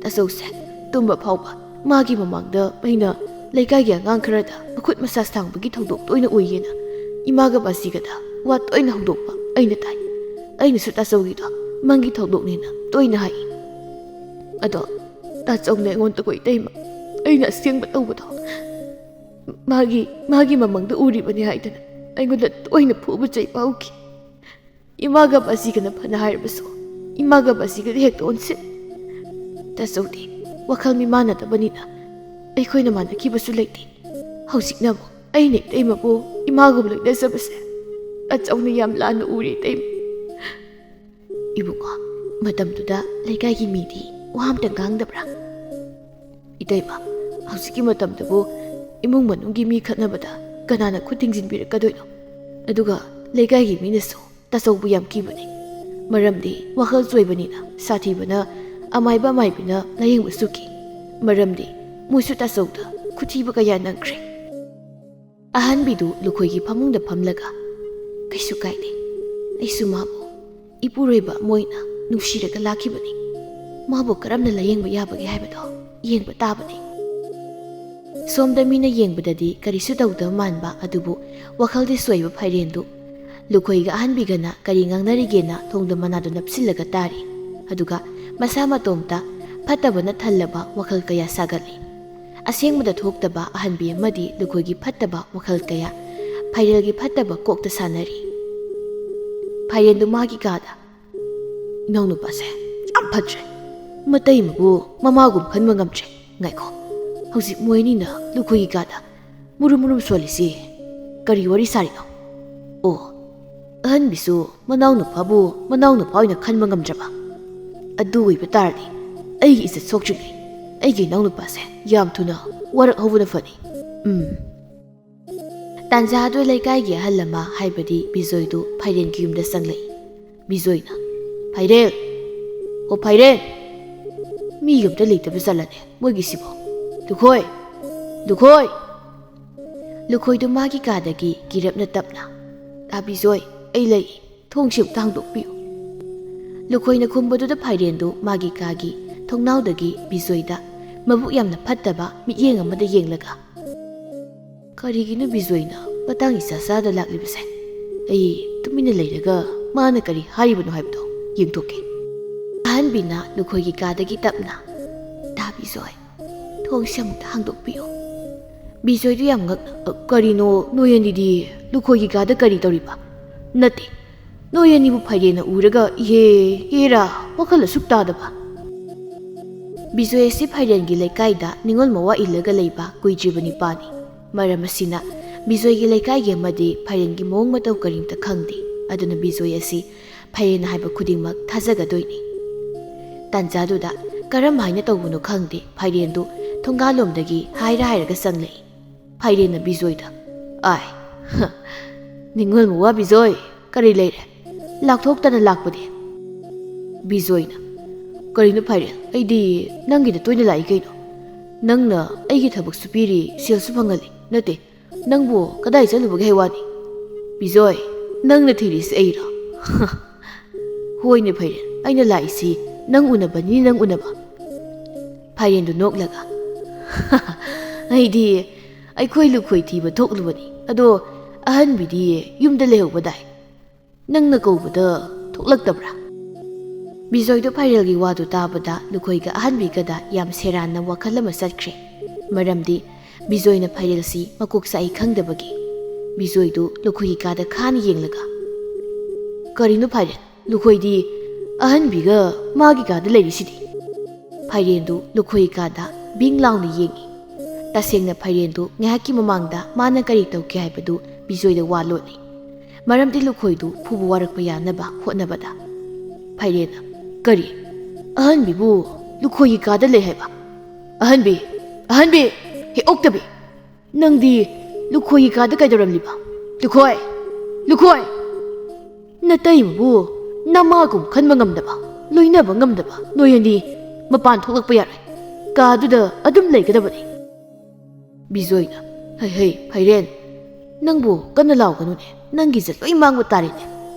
ꯇꯥꯆꯧꯁꯦ ꯇꯨꯝꯕ ꯐꯥꯎꯕ ꯃꯥꯒꯤ ꯃꯃꯥꯡꯗ ꯑꯩꯅ ꯂꯩꯀꯥꯏꯒꯤ ꯑꯉꯥꯡ ꯈꯔꯗ ꯃꯈꯨꯠ ꯃꯁꯥ ꯁꯥꯡꯕꯒꯤ ꯊꯧꯗꯣꯛ ꯇꯣꯏꯅ ꯎꯏꯌꯦꯅ ꯏꯃꯥꯒ ꯕꯥꯁꯤꯒꯗ ꯋꯥ ꯇꯣꯏꯅ ꯍꯧꯗꯣꯛꯄ ꯑꯩꯅ ꯇꯥꯏ꯫ ꯑꯩꯅꯁꯨ ꯇꯥꯆꯧꯒꯤꯗꯣ ꯃꯪꯒꯤ ꯊꯧꯗꯣꯛꯅꯦꯅ ꯇꯣꯏꯅ ꯍꯥꯏ꯫ ꯑꯗꯣ ꯇꯥꯆꯧꯅ ꯑꯩꯉꯣꯟꯗ ꯀꯣꯏ ꯇꯩꯃ ꯑꯩꯅ ꯑꯁꯦꯡꯕ ꯇꯧꯕꯗꯣ ꯃꯥꯒꯤ ꯃꯥꯒꯤ ꯃꯃꯪꯗ ꯎꯔꯤꯕꯅꯤ ꯍꯥꯏꯗꯅ ꯑꯩꯉꯣꯟꯗ ꯇꯣꯏꯅ ꯐꯨꯕ ꯆꯩꯕ ꯍꯧꯈꯤ꯫ ꯏꯃꯥꯒ ꯕꯥꯁꯤꯒꯅ ꯐꯅ ꯍꯥꯏꯔꯕꯁꯨ ꯏꯃꯥꯒ ꯕꯥꯁꯤꯒꯗꯤ ꯍꯦꯛꯇ ꯑꯣꯟꯁꯤꯟ꯫ ꯇꯥꯆꯧꯗꯤ ꯋꯥꯈꯜ ꯃꯤꯃꯥꯟꯅꯗꯕꯅꯤꯅ ꯑꯩꯈꯣꯏꯅ ꯃꯥꯟꯅꯈꯤꯕꯁꯨ ꯂꯩꯇꯦ꯫ ꯍꯧꯖꯤꯛꯅ ꯑꯃꯨꯛ ꯑꯩꯅ ꯏꯇꯩꯃꯕꯨ ꯏꯃꯥꯒꯨꯝ ꯂꯣꯏꯅꯖꯕꯁꯦ ꯇꯥꯆꯧꯅ ꯌꯥꯝ ꯂꯥꯟꯅ ꯎꯔꯦ ꯏꯇꯩꯃ꯫ ꯏꯕꯨꯡꯉꯣ, ꯃꯇꯝꯗꯨꯗ ꯂꯩꯀꯥꯏꯒꯤ ꯃꯤꯗꯤ ꯋꯥ ꯑꯝꯇ ꯉꯥꯡꯗꯕ꯭ꯔꯥ? ꯏꯇꯩꯃ, ꯍꯧꯖꯤꯛꯀꯤ ꯃꯇꯝꯗꯕꯨ ꯏꯃꯨꯡ ꯃꯅꯨꯡꯒꯤ ꯃꯤ ꯈꯠꯅꯕꯗ ꯀꯅꯥꯅ ꯈꯨꯠ ꯊꯤꯡꯖꯤꯟꯕꯤꯔꯛꯀꯗꯣꯏꯅꯣ? ꯑꯗꯨꯒ ꯂꯩꯀꯥꯏꯒꯤ ꯃꯤꯅꯁꯨ ꯇꯥꯆꯧꯕꯨ ꯌꯥꯝ ꯀꯤꯕꯅꯤ꯫ ꯃꯔꯝꯗꯤ ꯋꯥꯈꯜ ꯆꯣꯏꯕꯅꯤꯅ ꯁꯥꯊꯤꯕꯅ ꯑꯃꯥꯏꯕ ꯑꯃꯥꯏꯕꯤꯅ ꯂꯥꯌꯦꯡꯕꯁꯨ ꯀꯤ꯫ ꯃꯔꯝꯗꯤ ꯃꯣꯏꯁꯨ ꯇꯥꯆꯧꯗ ꯈꯨꯊꯤꯕ ꯀꯌꯥ ꯅꯪꯈ꯭ꯔꯦ꯫ ꯑꯍꯟꯕꯤꯗꯨ ꯂꯨꯈꯣꯏꯒꯤ ꯐꯃꯨꯡꯗ ꯐꯝꯂꯒ, "ꯀꯩꯁꯨ ꯀꯥꯏꯗꯦ, ꯑꯩꯁꯨ ꯃꯥꯕꯨ ꯏꯄꯨꯔꯣꯏꯕ ꯑꯃ ꯑꯣꯏꯅ ꯅꯨꯡꯁꯤꯔꯒ ꯂꯥꯛꯈꯤꯕꯅꯤ꯫ ꯃꯥꯕꯨ ꯀꯔꯝꯅ ꯂꯥꯌꯦꯡꯕ ꯌꯥꯕꯒꯦ ꯍꯥꯏꯕꯗꯣ ꯌꯦꯡꯕ ꯇꯥꯕꯅꯤ꯫" ꯁꯣꯝꯗ ꯃꯤꯅ ꯌꯦꯡꯕꯗꯗꯤ ꯀꯔꯤꯁꯨ ꯇꯧꯗꯕ ꯃꯥꯟꯕ ꯑꯗꯨꯕꯨ ꯋꯥꯈꯜꯗꯤ ꯁꯣꯏꯕ ꯐꯥꯏꯔꯦꯟꯗꯨ ꯂꯨꯈꯣꯏꯒ ꯑꯍꯟꯕꯤꯒꯅ ꯀꯔꯤ ꯉꯥꯡꯅꯔꯤꯒꯦꯅ ꯊꯣꯡꯗ ꯃꯅꯥꯗꯨ ꯅꯞꯁꯤꯜꯂꯒ ꯇꯥꯔꯤ꯫ ꯑꯗꯨꯒ ꯃꯁꯥ ꯃꯇꯣꯝꯇ ꯐꯠꯇꯕꯅ ꯊꯜꯂꯕ ꯋꯥꯈꯜ ꯀꯌꯥ ꯁꯥꯒꯠꯂꯤ꯫ ꯑꯁꯦꯡꯕꯗ ꯊꯣꯛꯇꯕ ꯑꯍꯟꯕꯤ ꯑꯃꯗꯤ ꯂꯨꯈꯣꯏꯒꯤ ꯐꯠꯇꯕ ꯋꯥꯈꯜ ꯀꯌꯥ ꯐꯥꯏꯔꯦꯜꯒꯤ ꯐꯠꯇꯕ ꯀꯣꯛꯇ ꯁꯥꯟꯅꯔꯤ꯫ ꯐꯥꯏꯔꯦꯜꯗꯨ ꯃꯥꯒꯤ ꯀꯥꯗ, "ꯏꯅꯥꯎꯅꯨꯄꯥꯁꯦ ꯌꯥꯝ ꯐꯠꯇ꯭ꯔꯦ꯫ ꯃꯇꯩꯃꯕꯨ ꯃꯃꯥꯒꯨꯝ ꯈꯟꯕ ꯉꯝꯗ꯭ꯔꯦ꯫ ꯉꯥꯏꯈꯣ, ꯍꯧꯖꯤꯛ ꯃꯣꯏ ꯑꯅꯤꯅ ꯂꯨꯈꯣꯏꯒꯤ ꯀꯥꯗ ꯃꯨꯔꯨꯝ ꯃꯨꯔꯨꯝ ꯁꯣꯜꯂꯤꯁꯤ ꯀꯔꯤ ꯋꯥꯔꯤ ꯁꯥꯔꯤꯅꯣ? ꯑꯣ, ꯑꯍꯟꯕꯤꯁꯨ ꯃꯅꯥꯎꯅꯨꯄꯥꯕꯨ ꯃꯅꯥꯎꯅꯨꯄꯥ ꯑꯣꯏꯅ ꯈꯟꯕ ꯉꯝꯗ꯭ꯔꯕ? ꯑꯗꯨ ꯑꯣꯏꯕ ꯇꯥꯔꯗꯤ ꯑꯩꯒꯤ ꯏꯖꯠ ꯁꯣꯛꯇ꯭ꯔꯤꯉꯩ ꯑꯩꯒꯤ ꯏꯅꯥꯎꯅꯨꯄꯥꯁꯦ ꯌꯥꯝ ꯊꯨꯅ ꯋꯥꯔꯛ ꯍꯧꯕꯅ ꯐꯅꯤ꯫ ꯎꯝ꯫" ꯇꯥꯟꯖꯥꯗꯨ ꯂꯩꯀꯥꯏꯒꯤ ꯑꯍꯜ ꯑꯃ ꯍꯥꯏꯕꯗꯤ ꯕꯤꯖꯣꯏꯗꯨ ꯐꯥꯏꯔꯦꯟꯒꯤ ꯌꯨꯝꯗ ꯆꯪꯂꯛꯏ꯫ ꯕꯤꯖꯣꯏꯅ, "ꯐꯥꯏꯔꯦꯟ! ꯑꯣ ꯐꯥꯏꯔꯦꯟ! ꯃꯤ ꯑꯝꯇ ꯂꯩꯇꯕ ꯆꯠꯂꯅꯦ ꯃꯣꯏꯒꯤꯁꯤꯕꯣ꯫ ꯂꯨꯈꯣꯏ! ꯂꯨꯈꯣꯏ!" ꯂꯨꯈꯣꯏꯗꯨ ꯃꯥꯒꯤ ꯀꯥꯗꯒꯤ ꯀꯤꯔꯞꯅ ꯇꯞꯅ, "ꯂꯥ ꯕꯤꯖꯣꯏ, ꯑꯩ ꯂꯩ꯫ ꯊꯣꯡꯁꯤ ꯑꯝꯇ ꯍꯥꯡꯗꯣꯛꯄꯤꯌꯨ꯫" ꯂꯨꯈꯣꯏꯅ ꯈꯨꯝꯕꯗꯨꯗ ꯐꯥꯏꯔꯦꯟꯗꯨ ꯃꯥꯒꯤ ꯀꯥꯒꯤ ꯊꯣꯡꯅꯥꯎꯗꯒꯤ ꯕꯤꯖꯣꯏꯗ ꯃꯕꯨꯛ ꯌꯥꯝꯅ ꯐꯠꯇꯕ ꯃꯤꯠꯌꯦꯡ ꯑꯃꯗ ꯌꯦꯡꯂꯒ, "ꯀꯔꯤꯒꯤꯅꯣ ꯕꯤꯖꯣꯏꯅ ꯃꯇꯥꯡ ꯏꯆꯥ ꯆꯥꯗ ꯂꯥꯛꯂꯤꯕꯁꯦ? ꯑꯩ ꯇꯨꯃꯤꯟꯅ ꯂꯩꯔꯒ ꯃꯥꯅ ꯀꯔꯤ ꯍꯥꯏꯔꯤꯕꯅꯣ ꯍꯥꯏꯕꯗꯣ ꯌꯦꯡꯊꯣꯛꯀꯦ꯫" ꯑꯍꯟꯕꯤꯅ ꯂꯨꯈꯣꯏꯒꯤ ꯀꯥꯗꯒꯤ ꯇꯞꯅ, "ꯇꯥ ꯕꯤꯖꯣꯏ, ꯊꯣꯡꯁꯦ ꯑꯃꯨꯛꯇ ꯍꯥꯡꯗꯣꯛꯄꯤꯌꯨ꯫" ꯕꯤꯖꯣꯏꯗꯨ ꯌꯥꯝ ꯉꯛꯅ, "ꯑ, ꯀꯔꯤꯅꯣ ꯅꯣꯏ ꯑꯅꯤꯗꯤ? ꯂꯨꯈꯣꯏꯒꯤ ꯀꯥꯗ ꯀꯔꯤ ꯇꯧꯔꯤꯕ? ꯅꯠꯇꯦ, ꯅꯣꯏ ꯑꯅꯤꯕꯨ ꯐꯥꯏꯔꯦꯟꯅ ꯎꯔꯒ ꯏꯍꯦ ꯍꯦꯔꯥ ꯋꯥꯈꯜ ꯑꯁꯨꯛ ꯇꯥꯗꯕ?" ꯕꯤꯖꯣꯏ ꯑꯁꯤ ꯐꯥꯏꯔꯦꯟꯒꯤ ꯂꯩꯀꯥꯏꯗ ꯅꯤꯉꯣꯜ ꯃꯋꯥ ꯏꯜꯂꯒ ꯂꯩꯕ ꯀꯨꯏꯗ꯭ꯔꯤꯕ ꯅꯤꯄꯥꯅꯤ꯫ ꯃꯔꯝ ꯑꯁꯤꯅ ꯕꯤꯖꯣꯏꯒꯤ ꯂꯩꯀꯥꯏꯒꯤ ꯑꯃꯗꯤ ꯐꯥꯏꯔꯦꯟꯒꯤ ꯃꯑꯣꯡ ꯃꯇꯧ ꯀꯔꯤꯝꯇ ꯈꯪꯗꯦ꯫ ꯑꯗꯨꯅ ꯕꯤꯖꯣꯏ ꯑꯁꯤ ꯐꯥꯏꯔꯦꯟ ꯍꯥꯏꯕ ꯈꯨꯗꯤꯡꯃꯛ ꯊꯥꯖꯒꯗꯣꯏꯅꯤ꯫ ꯇꯥꯟꯖꯥꯗꯨꯗ ꯀꯔꯝ ꯍꯥꯏꯅ ꯇꯧꯕꯅꯣ ꯈꯪꯗꯦ, ꯐꯥꯏꯔꯦꯟꯗꯨ ꯊꯣꯡꯒꯥꯜꯂꯣꯝꯗꯒꯤ ꯍꯥꯏꯔ ꯍꯥꯏꯔꯒ ꯆꯪꯂꯛꯏ꯫ ꯐꯥꯏꯔꯦꯟꯅ ꯕꯤꯖꯣꯏꯗ, "ꯑꯥꯏ, ꯍ, ꯅꯤꯡꯉꯣꯜ ꯃꯋꯥ ꯕꯤꯖꯣꯏ, ꯀꯔꯤ ꯂꯩꯔꯦ? ꯂꯥꯛꯊꯣꯛꯇꯅ ꯂꯥꯛꯄꯗꯤ?" ꯕꯤꯖꯣꯏꯅ, "ꯀꯔꯤꯅꯣ ꯐꯥꯏꯔꯦꯟ? ꯑꯩꯗꯤ ꯅꯪꯒꯤꯗ ꯇꯣꯏꯅ ꯂꯥꯛꯏ ꯀꯩꯅꯣ? ꯅꯪꯅ ꯑꯩꯒꯤ ꯊꯕꯛꯁꯨ ꯄꯤꯔꯤ, ꯁꯦꯜꯁꯨ ꯐꯪꯍꯜꯂꯤ꯫ ꯅꯠꯇꯦ, ꯅꯪꯕꯨ ꯀꯗꯥꯏ ꯆꯠꯂꯨꯕꯒꯦ ꯍꯥꯏ ꯋꯥꯅꯤ? ꯕꯤꯖꯣꯏ, ꯅꯪꯅ ꯊꯤꯔꯤꯁꯤ ꯑꯩꯔꯣ?" "ꯍꯣꯏꯅꯦ ꯐꯥꯏꯔꯦꯟ, ꯑꯩꯅ ꯂꯥꯛꯏꯁꯤ ꯅꯪ ꯎꯅꯕꯅꯤ, ꯅꯪ ꯎꯅꯕ꯫" ꯐꯥꯏꯔꯦꯟꯗꯨ ꯅꯣꯛꯂꯒ, "ꯑꯩꯗꯤ ꯑꯩꯈꯣꯏ ꯂꯨꯈꯣꯏ ꯊꯤꯕ ꯊꯣꯛꯂꯨꯕꯅꯤ꯫ ꯑꯗꯣ ꯑꯍꯟꯕꯤꯗꯤ ꯌꯨꯝꯗ ꯂꯩꯍꯧꯕꯗꯥꯏ? ꯅꯪꯅ ꯀꯧꯕꯗ ꯊꯣꯛꯂꯛꯇꯕ꯭ꯔꯥ?" ꯕꯤꯖꯣꯏꯗꯣ ꯐꯥꯏꯔꯦꯜꯒꯤ ꯋꯥꯗꯨ ꯇꯥꯕꯗ ꯂꯨꯈꯣꯏꯒ ꯑꯍꯟꯕꯤꯒꯗ ꯌꯥꯝ ꯁꯦꯔꯥꯟꯅ ꯋꯥꯈꯜ ꯑꯃ ꯆꯠꯈ꯭ꯔꯦ꯫ ꯃꯔꯝꯗꯤ ꯕꯤꯖꯣꯏꯅ ꯐꯥꯏꯔꯦꯜꯁꯤ ꯃꯀꯣꯛ ꯆꯥꯛꯏ ꯈꯪꯗꯕꯒꯤ꯫ ꯕꯤꯖꯣꯏꯗꯨ ꯂꯨꯈꯣꯏꯒꯤ ꯀꯥꯗ ꯈꯥꯅ ꯌꯦꯡꯂꯒ, "ꯀꯔꯤꯅꯣ ꯐꯥꯏꯔꯦꯜ? ꯂꯨꯈꯣꯏꯗꯤ ꯑꯍꯟꯕꯤꯒ ꯃꯥꯒꯤ ꯀꯥꯗ ꯂꯩꯔꯤꯁꯤꯗꯤ?" ꯐꯥꯏꯔꯦꯟꯗꯨ ꯂꯨꯈꯣꯏꯒꯤ ꯀꯥꯗ ꯕꯤꯡ ꯂꯥꯎꯅ ꯌꯦꯡꯏ꯫ ꯇꯁꯦꯡꯅ ꯐꯥꯏꯔꯦꯟꯗꯨ ꯉꯥꯏꯍꯥꯛꯀꯤ ꯃꯃꯥꯡꯗ ꯃꯥꯅ ꯀꯔꯤ ꯇꯧꯒꯦ ꯍꯥꯏꯕꯗꯨ ꯕꯤꯖꯣꯏꯗ ꯋꯥ ꯂꯣꯠꯂꯤ꯫ ꯃꯔꯝꯗꯤ ꯂꯨꯈꯣꯏꯗꯨ ꯐꯨꯕ ꯋꯥꯔꯛꯄ ꯌꯥꯅꯕ ꯍꯣꯠꯅꯕꯗ꯫ ꯐꯥꯏꯔꯦꯟꯅ, "ꯀꯔꯤ? ꯑꯍꯟꯕꯤꯕꯨ ꯂꯨꯈꯣꯏꯒꯤ ꯀꯥꯗ ꯂꯩ ꯍꯥꯏꯕ? ꯑꯍꯟꯕꯤ, ꯑꯍꯟꯕꯤ, ꯍꯦ ꯑꯣꯛꯇꯕꯤ! ꯅꯪꯗꯤ ꯂꯨꯈꯣꯏꯒꯤ ꯀꯥꯗ ꯀꯩꯗꯧꯔꯝꯂꯤꯕ? ꯂꯨꯈꯣꯏ! ꯂꯨꯈꯣꯏ! ꯅꯇꯩꯃꯕꯨ ꯅꯃꯥꯒꯨꯝ ꯈꯟꯕ ꯉꯝꯗꯕ, ꯂꯣꯏꯅꯕ ꯉꯝꯗꯕ ꯅꯣꯏ ꯑꯅꯤ ꯃꯄꯥꯟ ꯊꯣꯛꯂꯛꯄ ꯌꯥꯔꯣꯏ꯫ ꯀꯥꯗꯨꯗ ꯑꯗꯨꯝ ꯂꯩꯒꯗꯕꯅꯤ꯫" ꯕꯤꯖꯣꯏꯅ, "ꯍꯩ ꯍꯩ, ꯐꯥꯏꯔꯦꯟ, ꯅꯪꯕꯨ ꯀꯟꯅ ꯂꯥꯎꯒꯅꯨꯅꯦ, ꯅꯪꯒꯤꯁꯦ ꯂꯣꯏ ꯃꯥꯡꯕ ꯇꯥꯔꯦꯅꯦ꯫